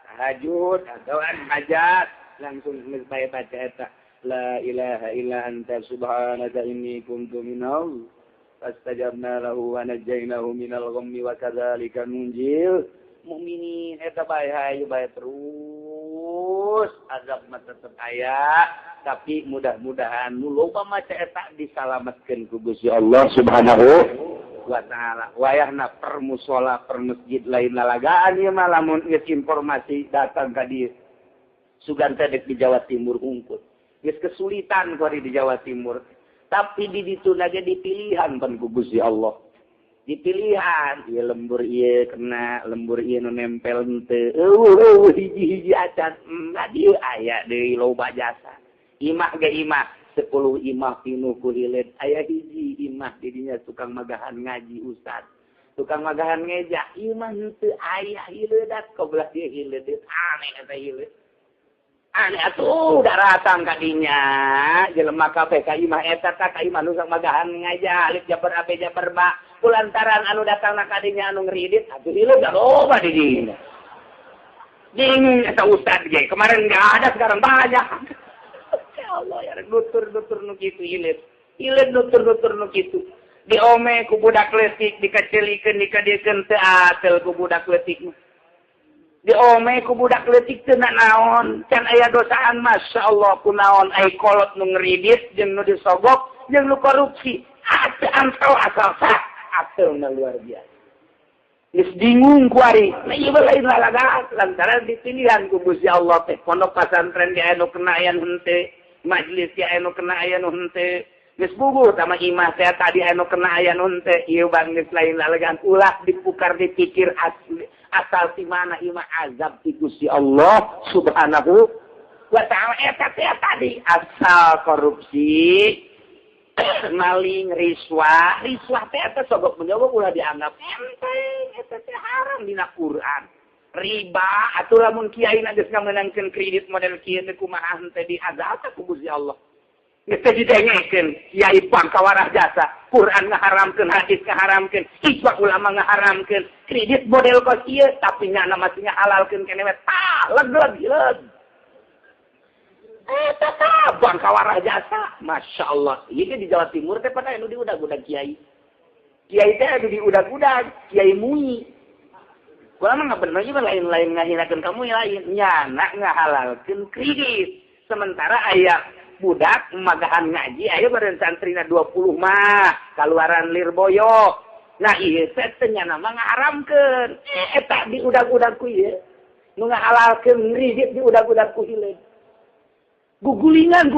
tahajud atau hajat, langsung geus bae baca eta. La ilaha illa anta subhanaka inni kuntu minal fastajabna lahu wa najainahu minal ghammi wa kadzalika nunjil mukminin. Eta bae hayu bae terus azab mah tetep aya, tapi mudah-mudahan nu loba maca eta disalametkeun ku Gusti Allah Subhanahu wa ta'ala. Wayahna per musala per masjid lain lalagaan ieu mah lamun geus informasi datang ka dieu. Sugan teh di Jawa Timur hungkut. Geus kesulitan kuari di Jawa Timur. Tapi di ditu lagi dipilihan pan ku Gusti Allah. Dipilihan, ieu lembur ieu kena, lembur ieu nu nempel henteu. Eueuh hiji-hiji acan. Da dieu aya deui loba jasa. Imah ge imah, 10 imah pinuh ku hileud. Aya hiji imah di dinya tukang magahan ngaji ustad. Tukang magahan ngeja, imah henteu aya hileudat kobelah dieu hileud. Aneh eta hileud. Aneh atuh daratang ka dinya jelema kabeh ka imah eta ka imah nu magahan ngaja alif jabar abe jabar ba kulantaran anu datang ka dinya anu ngridit atuh hileud loba di dinya. Bingung eta ustad ge kemarin enggak ada sekarang banyak. Ya Allah ya nutur-nutur nu kitu hileud. Hileud nutur-nutur nu kitu. Diome ku budak leutik dikacelikeun dikadiekeun teu atel ku budak leutik. Diome ku budak leutik teu naon, can aya dosaan masyaallah kunaon ai kolot nu ngridit jeung nu disogok jeung nu korupsi. Atuh antau asal sah, atelna luar biasa. Geus bingung ku ari, nah ieu lain lalagaan lantaran dipilihan ku Gusti Allah teh pondok pasantren ge anu kena aya nu henteu, majelis ge anu kena aya nu henteu. Geus buguh tama imah teh tadi anu kena aya nu henteu, ieu bang geus lain lalagaan ulah dipukar dipikir asli. Asal ti mana imah azab ti Gusti Allah Subhanahu wa ta'ala. Eta teh tadi asal korupsi, maling, riswah, riswah teh eta sogok menyogok ulah dianggap enteng, eta teh haram dina Quran. Riba atuh lamun kiai na geus ngamenangkeun kredit model kieu teh kumaha henteu diazab ku Gusti Allah. Geus teh didengekeun kiai bangkawarah jasa, Quran ngaharamkeun, hadis ngaharamkeun, ijma ulama ngaharamkeun, kredit model kos kieu tapi nyana masih ngahalalkeun keneh we tah leg-leg. Tetap bangkawarah jasa, Masya Allah. Ieu ge di Jawa Timur teh pada anu diudag-udag kiai. Kiai teh anu diudag-udag, kiai mui. Gua mah nggak bener juga lain-lain ngahinakeun kamu lain nyana ngahalalkeun kredit. Sementara aya budak magahan ngaji aya baren santrina 20 mah kaluaran Lirboyo. Nah ieu teh teh nyana mah ngaharamkeun. Eta diudag-udag ku ieu. Nu ngahalalkeun kredit diudag-udag ku hileud. Gugulingan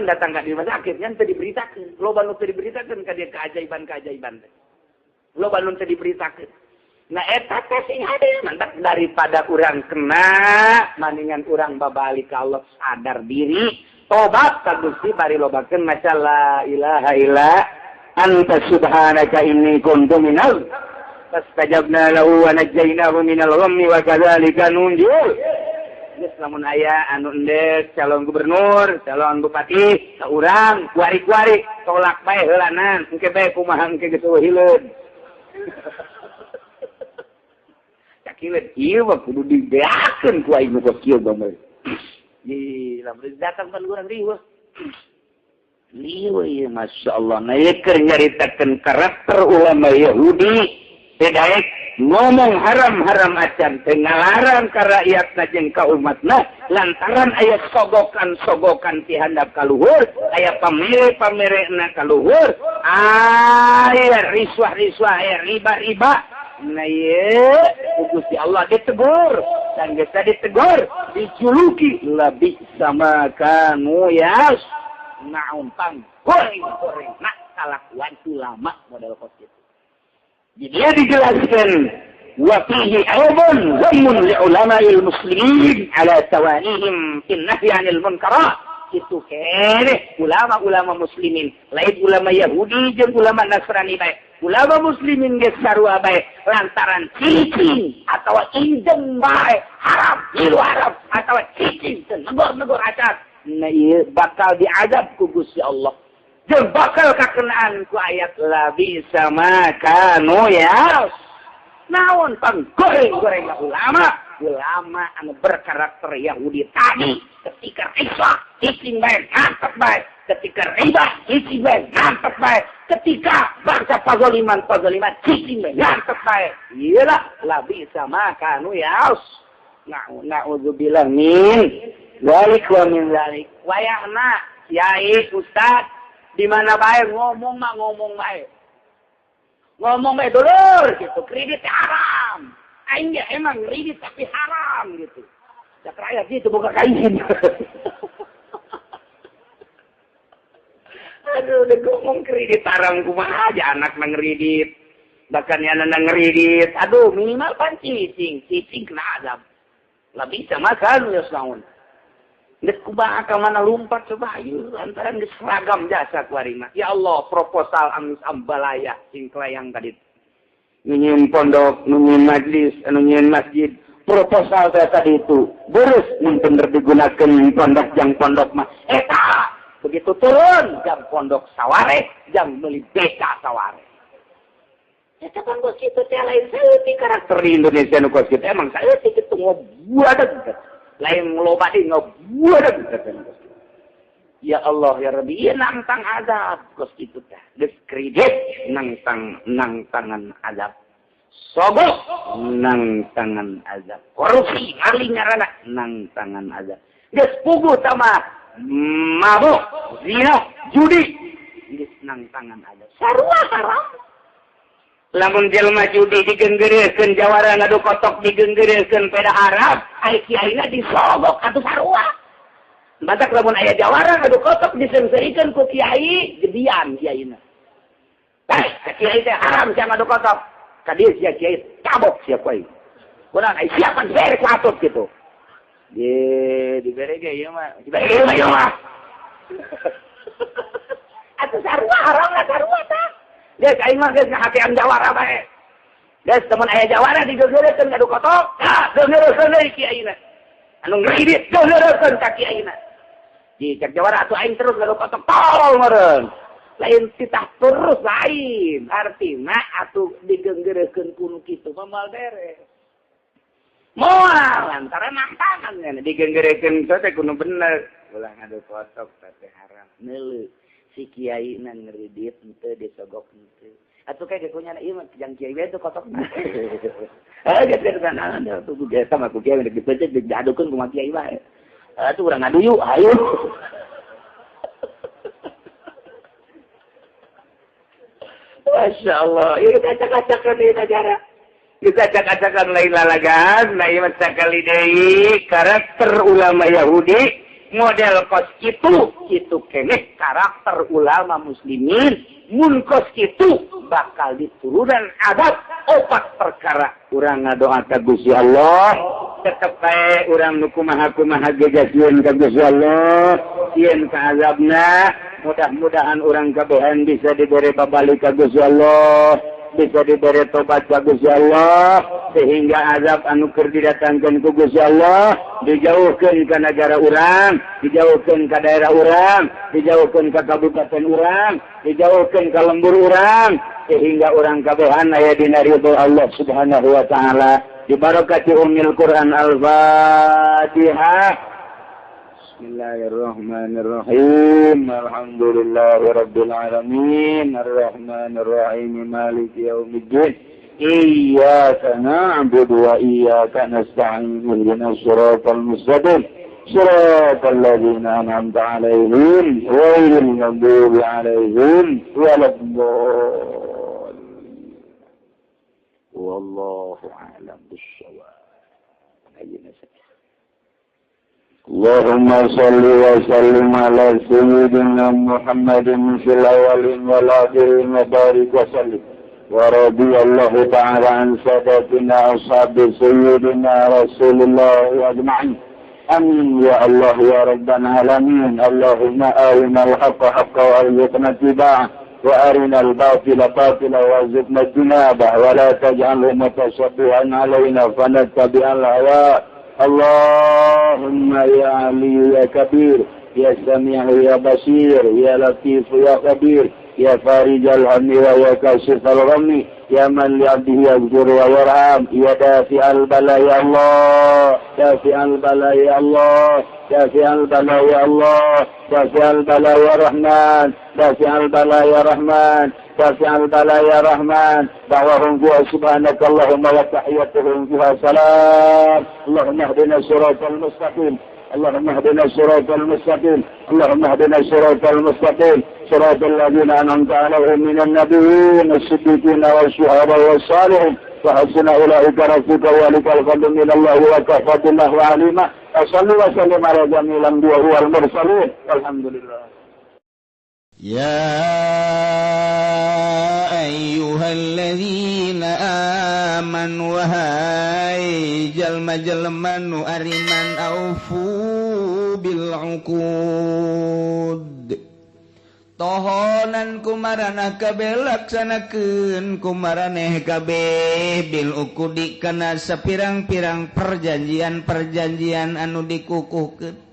datang ka di rumah sakit nya teu diberitakeun. Loba nu teu diberitakeun ka dia keajaiban-keajaiban teh. Loba nu teu diberitakeun. Nah eta teh sing hade mantap daripada urang kena maningan urang babalik ka Allah sadar diri tobat ka Gusti bari lobakeun maca la ilaha illa anta subhanaka inni kuntu minal fastajabna lahu wa najjaynahu minal ghammi wa kadzalika nunjil. Geus lamun aya anu endek calon gubernur, calon bupati, ka urang kuari-kuari tolak bae heulanan, engke bae kumaha engke geus eueuh hileud. Kilet ieu mah kudu dibeakeun ku aing nu kos kieu bameu. Ih, lamun datang kan urang riweuh. Liweuh ieu masyaallah. Nah ieu keur nyaritakeun karakter ulama Yahudi teu daek ngomong haram-haram acan teu ngalarang ka rakyatna jeung ka umatna lantaran aya sogokan-sogokan ti handap ka luhur, aya pamere-pamerena ka luhur, aya riswah-riswah, aya riba-riba. Nah ye, Gusti Allah ditegur, dan geus ditegur, dijuluki lebih sama kamu ya. Naon pang goreng-goreng nak kalakuan ulama model kos kitu. Jadi dia dijelaskan wa fihi aibun dhammun li ulama'il muslimin ala tawanihim fil nahyi 'anil munkarat. Itu keneh ulama-ulama muslimin, lain ulama Yahudi jeung ulama Nasrani bae. Ulama muslimin geus sarua bae lantaran cicing atawa injem bae haram, milu haram atawa cicing teu negor-negor acan. Nah ieu bakal diazab ku Gusti Allah. Jeung bakal kakenaan ku ayat la bisa makanu ya. Naon panggoreng-goreng ulama, ulama anu berkarakter Yahudi tadi ketika riswah cicing bae ngantep bae, ketika riba cicing bae ngantep bae, ketika bangsa pazoliman cicing bae ngantep bae. Iyalah la bisa makanu ya. Na'udzubillah min dzalik wa min dzalik. Wayahna kiai ustad di mana bae ngomong mah ngomong bae. Ngomong bae dulur gitu, kredit haram. Aing ge emang kredit tapi haram gitu. Cak rakyat gitu buka kain. Aduh, udah ngomong kredit haram kumaha aja anak nang kredit. Bahkan ya nang kredit. Aduh, minimal pan cicing, cicing kena azab. Lah bisa makan ya naon. Geus kumaha ka mana lumpat coba ieu lantaran geus seragam jasa ku ari mah. Ya Allah, proposal amis ambalaya sing kelayang tadi. Nyieun pondok, nyieun majlis, anu nyieun masjid, proposal teh tadi itu. Beres mun bener digunakeun pondok jang pondok mah. Eta begitu turun jam pondok saware, jam meuli beca saware. Eta kan kos kitu teh lain saeutik karakter di Indonesia nu kos kitu emang saeutik kitu ngobuadeug. Lain loba di ngebuadeug. Ya Allah ya Rabbi, ieu nangtang azab kos kitu teh. Geus kredit nangtang nang tangan azab. Sogok nang tangan azab. Korupsi maling ngaranna nang tangan azab. Geus puguh tama mabuk, zina, judi geus nang tangan azab. Sarua haram. Lamun jelema judi digenggeureuskeun jawara ngadu kotok digenggeureuskeun peda haram, ai kiaina disogok atuh sarua. Batak lamun aya jawara ngadu kotok diseungseurikeun ku kiai, gedean kiaina. Tah, kiai teh haram sia ngadu kotok. Ka dieu sia kiai tabok sia ku aing. Kunaon ai sia pan dibere ku atut kitu. Di dibere ge ieu mah, dibere ieu mah ieu mah. Atuh sarua haram lah sarua tah. Geus aing mah geus ngahatean jawara bae. Geus teman aya jawara digeugeurekeun ngadu kotok, tah geugeurekeun deui kiaina. Anu ngridit geugeurekeun ka kiaina. Di cek jawara atuh aing terus ngadu kotok tolol meureun. Lain titah terus lain, artina atuh digeugeurekeun ku nu kitu mah moal beres. Moal lantaran nangtangan nya digeugeurekeun teh kudu bener. Ulah ngadu kotok teh haram. Neuleuh si kiai na ngeridit henteu disogok henteu. Atuh kayak gekunya ieu mah jang kiai we tuh kotokna. Heuh geus geus naon tuh geus sama ku kiai rek dipecet diadukeun kumaha kiai wae. Atuh urang ngadu yuk, hayu. Masya Allah, ieu kacak-kacakan ieu acara. Ieu kacak-kacakan lain lalagan, nah ieu mah sakali deui karakter ulama Yahudi model kos kitu, kitu keneh karakter ulama muslimin mun kos kitu bakal diturunan adab opat perkara. Urang ngadoa ka Gusti Allah, tetep bae urang nu kumaha-kumaha ge sieun ka Gusti Allah, sieun ka azabna. Mudah-mudahan urang kabehan bisa dibere babalik ka Gusti Allah, bisa dibere tobat ka Gusti Allah, sehingga azab anu keur didatangkeun ku Gusti Allah dijauhkeun ka nagara urang, dijauhkeun ka daerah urang, dijauhkeun ka kabupaten urang, dijauhkeun ka lembur urang, sehingga urang kabehan aya dina ridho Allah Subhanahu wa taala. Dibarakati ummil Quran. Al-Fatihah. Bismillahirrahmanirrahim. Alhamdulillahirabbil alamin. Arrahmanirrahim. Maliki yaumiddin. Iyyaka na'budu wa iyyaka nasta'in. Ihdinas siratal mustaqim. Siratal ladzina an'amta 'alaihim ghairil maghdubi 'alaihim waladdallin. Wallahu a'lam bissawab. Ayyuna Allahumma salli wa sallim ala sayyidina Muhammadin fil awwalin wal akhirin wa barik wa sallim. Wa radiyallahu ta'ala an sadatina ashabi sayyidina Rasulillah ajma'in. Amin ya Allah ya Rabbal alamin. Allahumma arina al-haqqa haqqan warzuqna ittiba'ah wa arina al-batila batila warzuqna ijtinabah wa la taj'alhu mutashabbihan alaina fanattabi'al hawa. Allahumma ya Ali ya Kabir ya Sami'u ya Basir ya Latif ya Khabir ya Farijal Hammi wa ya Kashifal Ghammi ya man li 'abdihi yaghfir wa yarham ya Dafi'al Bala ya Allah Dafi'al Bala ya Allah Dafi'al Bala ya Allah Dafi'al Bala ya Rahman Dafi'al Bala ya Rahman Dafi'al Bala ya Rahman. Da'wahum fiha subhanaka Allahumma wa tahiyyatuhum fiha salam. Allahumma ihdina siratal mustaqim. Allahumma ihdina siratal mustaqim. Allahumma ihdina siratal mustaqim. Siratal ladzina an'amta 'alaihim minan nabiyyin was-siddiqin wasyuhada'i was-salihin. Wa hasuna ulaika rafiqa wa likal fadlu minallahi wa kafa billahi alima. Wa salli wa sallim ala jami'il anbiya'i wal mursalin. Walhamdulillah. Ya ayyuhalladzina amanu wahai jalma-jalma nu ariman aufu bil uqud. Tohonan kumaranah kabeh laksanakeun kumaraneh kabeh bil uqudi kana sapirang-pirang perjanjian-perjanjian anu dikukuhkeun.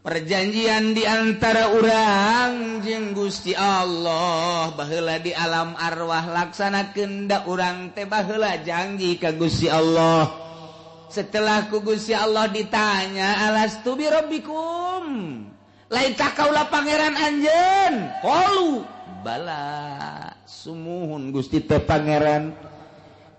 Perjanjian di antara urang jeung Gusti Allah baheula di alam arwah laksanakeun da urang teh baheula janji ka Gusti Allah. Setelah ku Gusti Allah ditanya alastu bi rabbikum, lain tak kaula pangeran anjeun? Qalu bala, sumuhun Gusti teh pangeran.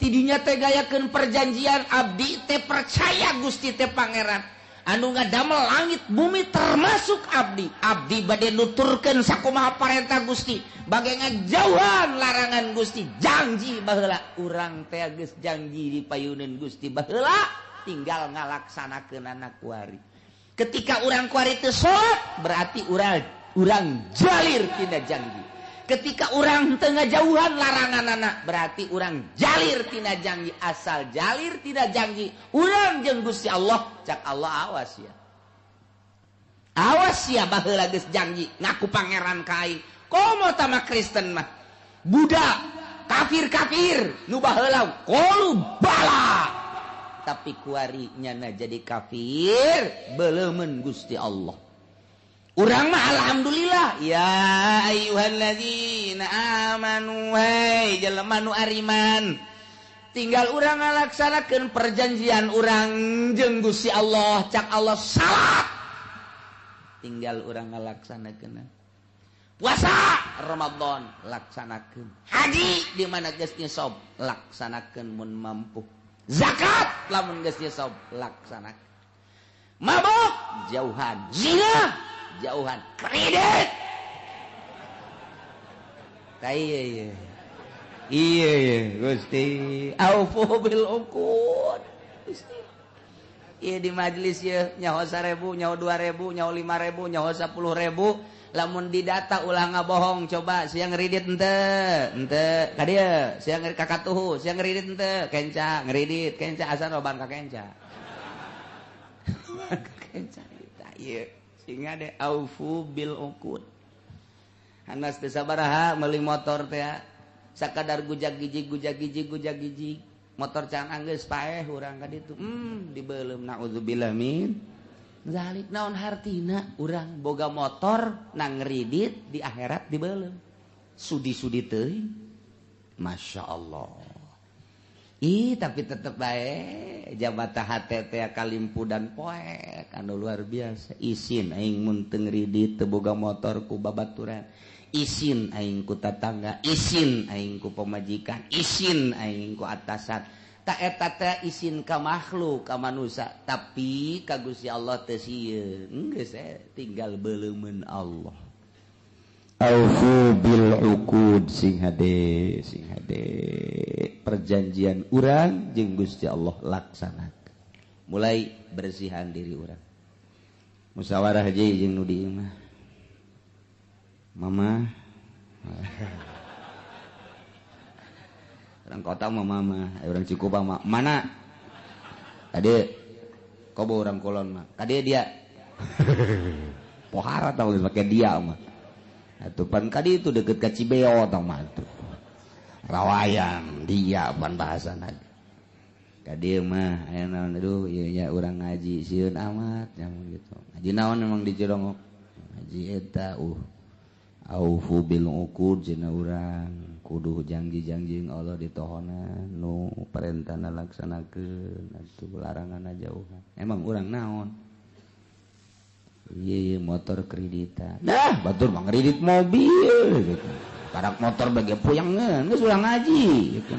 Tidinya teh gayakeun perjanjian abdi teh percaya Gusti teh pangeran. Anu ngadamel langit bumi termasuk abdi. Abdi bade nuturkeun sakumaha parentah Gusti, bage ngajauhan larangan Gusti. Janji baheula urang teh geus janji di payuneun Gusti baheula, tinggal ngalaksanakeun anak kuari. Ketika urang kuari teu salat berarti urang jalir tina janji. Ketika urang teu ngajauhan larangan anak berarti urang jalir tina janji. Asal jalir tina janji urang jeung Gusti Allah, cak Allah awas ya. Awas ya baheula geus janji ngaku pangeran ka aing. Komo tama Kristen mah Buddha kafir. kafir-kafir nu baheula qalu bala tapi kuari nyana jadi kafir beleumeun Gusti Allah. Urang mah alhamdulillah ya ayyuhalladzina amanu hey jelema nu ariman tinggal urang ngalaksanakeun perjanjian urang jeung Gusti Allah cak Allah salat tinggal urang ngalaksanakeun puasa Ramadan laksanakeun haji di mana geus nisab laksanakeun mun mampu zakat lamun geus nisab laksanakeun mabok jauhan zina jauhan kredit iya iya Gusti aufu bil uqud Gusti iya di majelis ya nyaho 1000 nyaho 2000 nyaho 5000 nyaho 10.000 lamun didata ulah ngabohong coba siang ngridit henteu henteu ka dieu siang kakatuhu siang ngridit henteu kenca ngridit kenca asal loban ka kenca kenca ieu sehingga de aufu bil uqud hanas teu sabaraha meuli motor teh sakadar gujag gijig gujag gijig gujag gijig motor can anggeus paeh urang ka ditu dibeuleum naudzubillah min zalik naon hartina urang boga motor nang ngridit di akhirat dibeuleum sudi-sudi teuing Masya Allah. Ih tapi tetep bae jabata hate teh kalimpu dan poek anu luar biasa isin aing mun teu ngridit teu boga motor ku babaturan isin aing ku tatangga isin aing ku pamajikan isin aing ku atasan tak eta teh isin ka makhluk ka manusia tapi ka Gusti Allah teu sieun geus tinggal beuleumeun Allah. Aufu bil uqud sing hade perjanjian urang jeung Gusti Allah laksanakeun mulai bersihan diri urang musyawarah jeung nu di imah mama orang kota mah mama orang Cikupa mah mana tadi kobo orang Kulon mah kade dia pohara tau pakai dia mah atuh pan kadi itu deket ka Cibeo tau mah tuh rawayan dia pan bahasana kadi mah aya naon aduh ieu nya urang ngaji sieun amat nyamun gitu ngaji naon emang di Cilongok ngaji eta aufu bil uqud cenah urang kudu janji-janji Allah ditohonan nu perintahna laksanakeun atuh laranganna jauhan emang urang naon iya motor kreditan nah batur mah ngredit mobil gitu karak motor bagi puyangeun geus urang ngaji gitu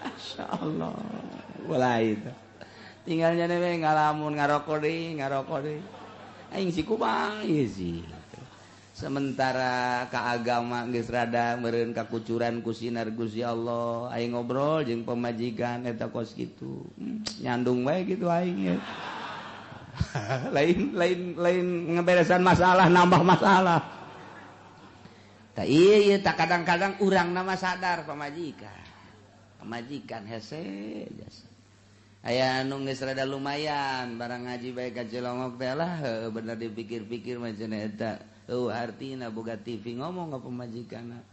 masyaallah mulai itu tinggalnya we ngalamun ngarokok deui aing si kubang ieu sih sementara ka agama geus rada meureun kakucuran ku sinar Gusti Allah aing ngobrol jeung pamajikan eta kos kitu nyandung wae gitu aing ya. lain lain lain ngeberesan masalah nambah masalah tak iya tak kadang-kadang urang nama sadar pamajikan hese jasa aya anu geus rada lumayan barang ngaji bae ka Cilongok teh lah bener dipikir-pikir mah cenah eta eueuh artina boga TV ngomong ka pamajikanna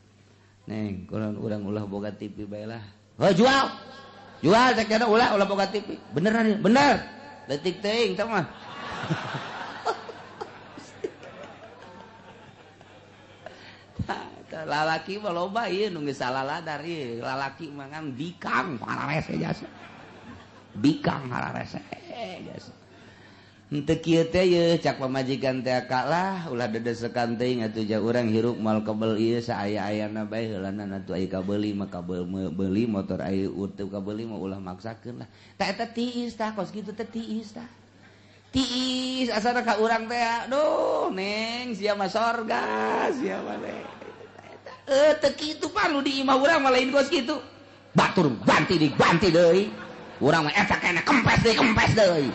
neng kurang urang ulah boga TV bae lah heuh jual jual teh kana ulah ulah boga TV beneran bener letik teuing teh mah lalaki mah loba ieu nu geus salah ladar ieu lalaki mah ngan bikang hararese jasa bikang hararese jasa henteu kieu teh ye cak pamajikan teh kalah ulah dedesekan teuing atuh ja urang hirup moal kebel ieu saaya-ayana bae heulana atuh aya kabeuli mah kabeuli motor aya teu kabeuli mah ulah maksakeun lah tah eta tiis tah kos kitu teh tiis tah tiis asana ka urang teh aduh neng sia mah sorga sia mah teh teu kitu pan nu di imah urang mah lain kos kitu batur ganti diganti deui urang mah eta kena kempes deui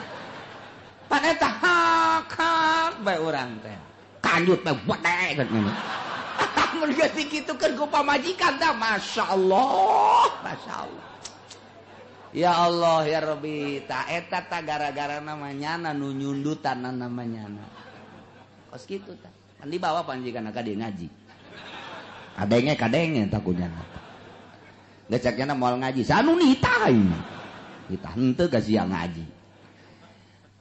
pan eta hak hak bae urang teh kanjut bae bedek mun geus dikitukeun ku pamajikan teh masyaallah masyaallah ya Allah ya Rabbi ta eta ta gara-gara namanya nu nyundutan namanya kos kitu tah kan dibawa pamajikan ka dieu ngaji. Kadenge kadenge takunya. Geus cek nya moal ngaji. Sanu nitah. Nitah henteu ka sia ngaji.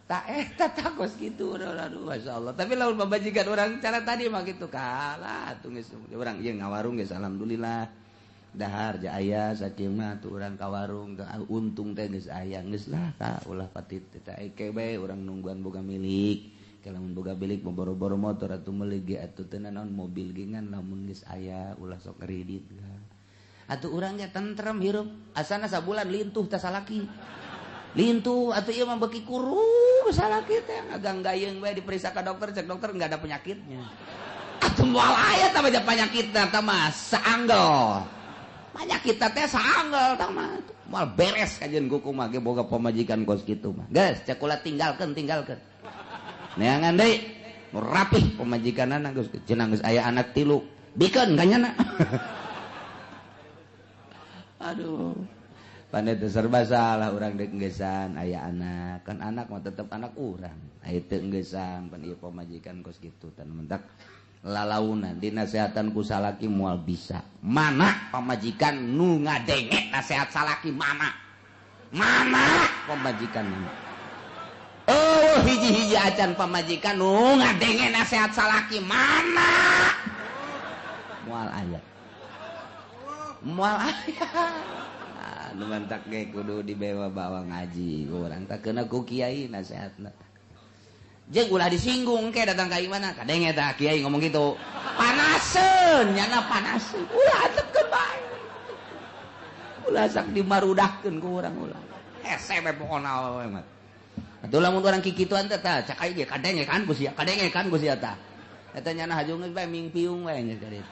Tak eta takos kitu aduh masyaallah. Tapi lamun pamajikan urang cara tadi mah kitu kalah atuh geus urang ieu ngawarung geus alhamdulillah. Dahar ja aya sakieu mah tuh urang ka warung untung teh geus aya geus lah ka ulah patit teh eke bae urang nungguan boga milik. Lamun boga milik boro-boro motor atuh meuli ge atuh teu naon mobil ge ngan lamun geus aya ulah sok kredit. Atuh urang ge tentrem hirup asana sabulan lintuh teh salaki. Lintuh atuh ieu mah beuki kurus salaki teh ngaganggayeng bae diperiksa ka dokter cek dokter enggak ada penyakitnya. Atuh moal aya tah baca penyakitna tah mah saanggel. Penyakit teh saanggel tah mah moal beres kajeun kuku mah ge boga pamajikan kos kitu mah. Geus cek kula tinggalkeun tinggalkeun. Neangan deui nu rapih pamajikanana geus cenah geus aya anak tilu bikeun ka nyana. Aduh pandai teh serba salah urang deuk enggesan aya anak kan anak mah tetep anak urang aya teu enggesan pan ieu pamajikan kos kitu tan mentak lalaunan dinasehatan ku salaki moal bisa mana pamajikan nu ngadenge nasehat salaki mana mana pamajikan. Oh hiji-hiji acan pamajikan nu ngadenge nasehat salaki mana moal aya moal aya. Nu mantak ge kudu dibawa-bawa ngaji urang tak keuna ku kiai nasehatna jeung ulah disinggung ke datang ka imana kadenge tah kiai ngomong gitu panaseun nyana panaseun ulah antepkeun bae ulah sak dimarudahkeun ku urang ulah hese we pokona we mah. Atuh lamun urang kikituan teh tah cak aing ge kadenge kan ku sia kadenge kan ku sia tah eta nyana hajung geus bae mingpiung we geus ka ditu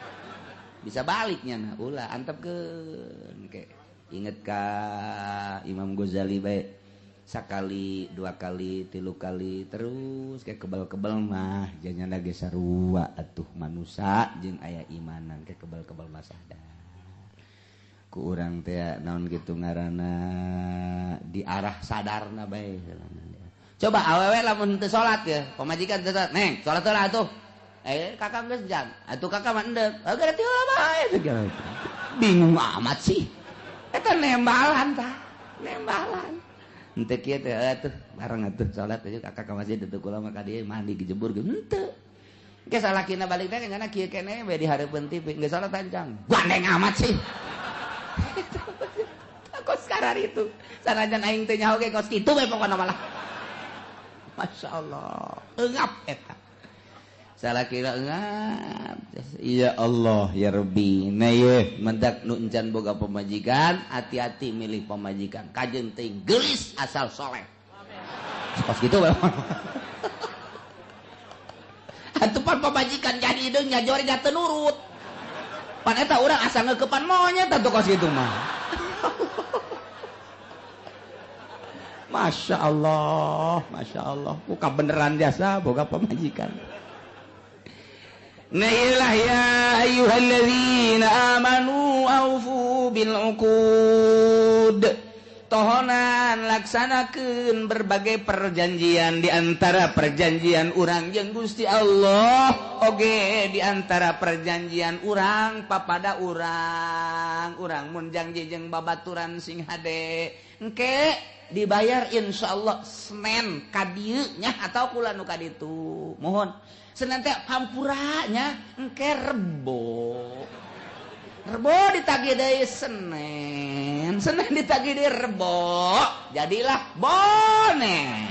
bisa balik nyana ulah antepkeun ke inget ka Imam Ghazali bae sakali dua kali tilu kali terus kayak kebal-kebal mah janyana ge sarua atuh manusa jeung aya imanan kayak kebal-kebal mah sadar ku urang teh naon kitu ngaranna di arah sadarna bae. Coba awewe lamun teu salat ya pamajikan teu salat neng salat heula atuh kakak geus jam atuh kakak mah endek berarti heula bae bingung amat sih eta nembalan tah nembalan henteu kieu teh atuh bareng atuh salat aja kakak ka masjid teu kula mah ka dieu mandi gejebur ge henteu ge salakina balik teh nya kieu keneh we di hareupeun TV geus salat ancang gandeng amat sih. Kos karar itu sanajan aing teu nyaho ge kos kitu we pokona malah Masya Allah engap eta salakina engap ya Allah ya Rabbi. Nah ye mendak nu encan boga pamajikan hati-hati milih pamajikan kajeun teuing geulis asal soleh kos kitu we. Atuh pan pamajikan jadi hideung nyajori nya teu nurut pan eta urang asal ngeukepan monyet atuh kos kitu mah. Masya Allah, Masya Allah, buka beneran jasa, boga pamajikan. Nailah ya ayyuhalladzina amanu aufu bil uqud. Tohonan laksanakeun berbagai perjanjian di antara perjanjian urang jeung Gusti Allah, oge di antara perjanjian urang papada urang, urang mun janji jeung babaturan sing hade, engke dibayar insyaallah Senin ka dieu nya atau kula nu ka ditu. Mohon Senin teh hampura nya engke Rebo. Rebo ditagih deui Senin, Senin ditagih deui Rebo, jadilah bonen.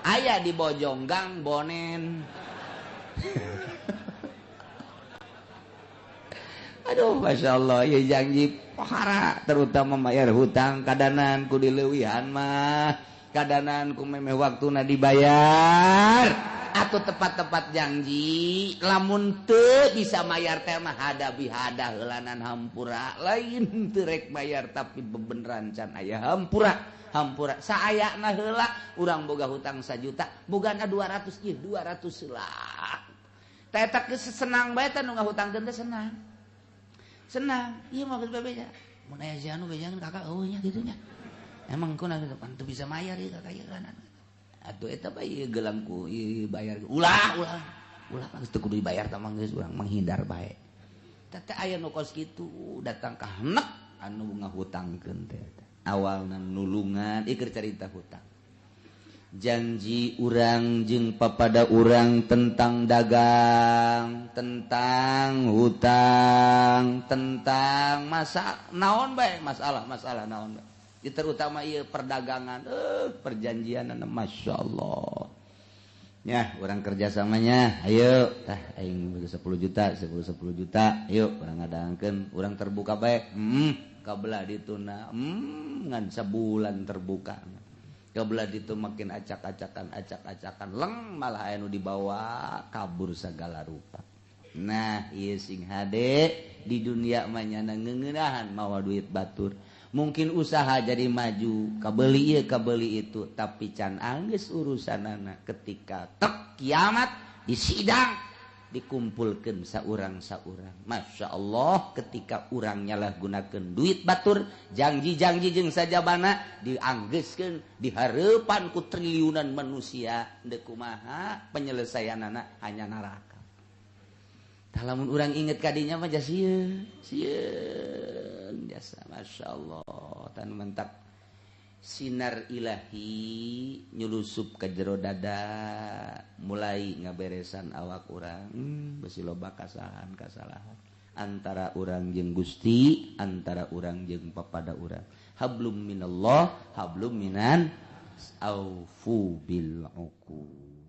Aya di Bojonggang bonen. Aduh Masya Allah ya janji pohara terutama bayar hutang kadanan ku dileuwihan mah kadanan ku memeh waktuna dibayar atau tepat-tepat janji lamun teu bisa mayar teh mah hadabi hadah heulanan hampura lain teu rek bayar tapi bebeneran can aya hampura hampura saayana heula urang boga hutang 1 juta bogana 200 ieu 200 heula teh eta geus senang bae teh nu ngahutangkeun teh senang. Senang, iya mah bebeja. Mun aya si anu bejangan kakak eueuh nya kitu nya. Emang kuna teu bisa mayar ieu kakak ieu kan. Atuh eta bae ieu gelang ku ieu bayar. Ulah ulah. Ulah geus teu kudu dibayar tah mah geus urang menghindar bae. Teh aya nu kos kitu datang ka henek anu ngahutangkeun teh. Awalna nulungan ieu carita hutang. Janji urang jeung papada urang tentang dagang, tentang hutang, tentang masa naon bae, masalah-masalah naon bae. Terutama ieu perdagangan, perjanjian, Masya Allah. Ya, urang kerjasamanya, ayo, tah aing 10 juta, 10 10 juta, ayo urang ngadangkeun, urang terbuka bae. Kabelah dituna, ngan sabulan terbuka. Kebelah itu makin acak-acakan, acak-acakan, leng malah anu dibawa kabur segala rupa. Nah, ieu sing hade di dunia mah nyana ngeuneunahan mawa duit batur. Mungkin usaha jadi maju, kabeli ieu kabeli itu, tapi can anggeus urusanana ketika tek kiamat di sidang dikumpulkeun saurang-saurang. Masya Allah, ketika urang nyalahgunakeun duit batur, janji-janji jeung sajabana dianggeuskeun di hareupan ku triliunan manusia, deuk kumaha penyelesaianana hanya neraka. Tah lamun urang inget kadinya mah sieun, sieun jasa. Masya Allah, tan mentak sinar ilahi nyulusup ke jero dada, mulai ngaberesan awak urang, besi loba kasalahan-kasalahan antara urang jeung Gusti, antara urang jeung papada urang. Hablum minallah, hablum minan, aufu bil uqud.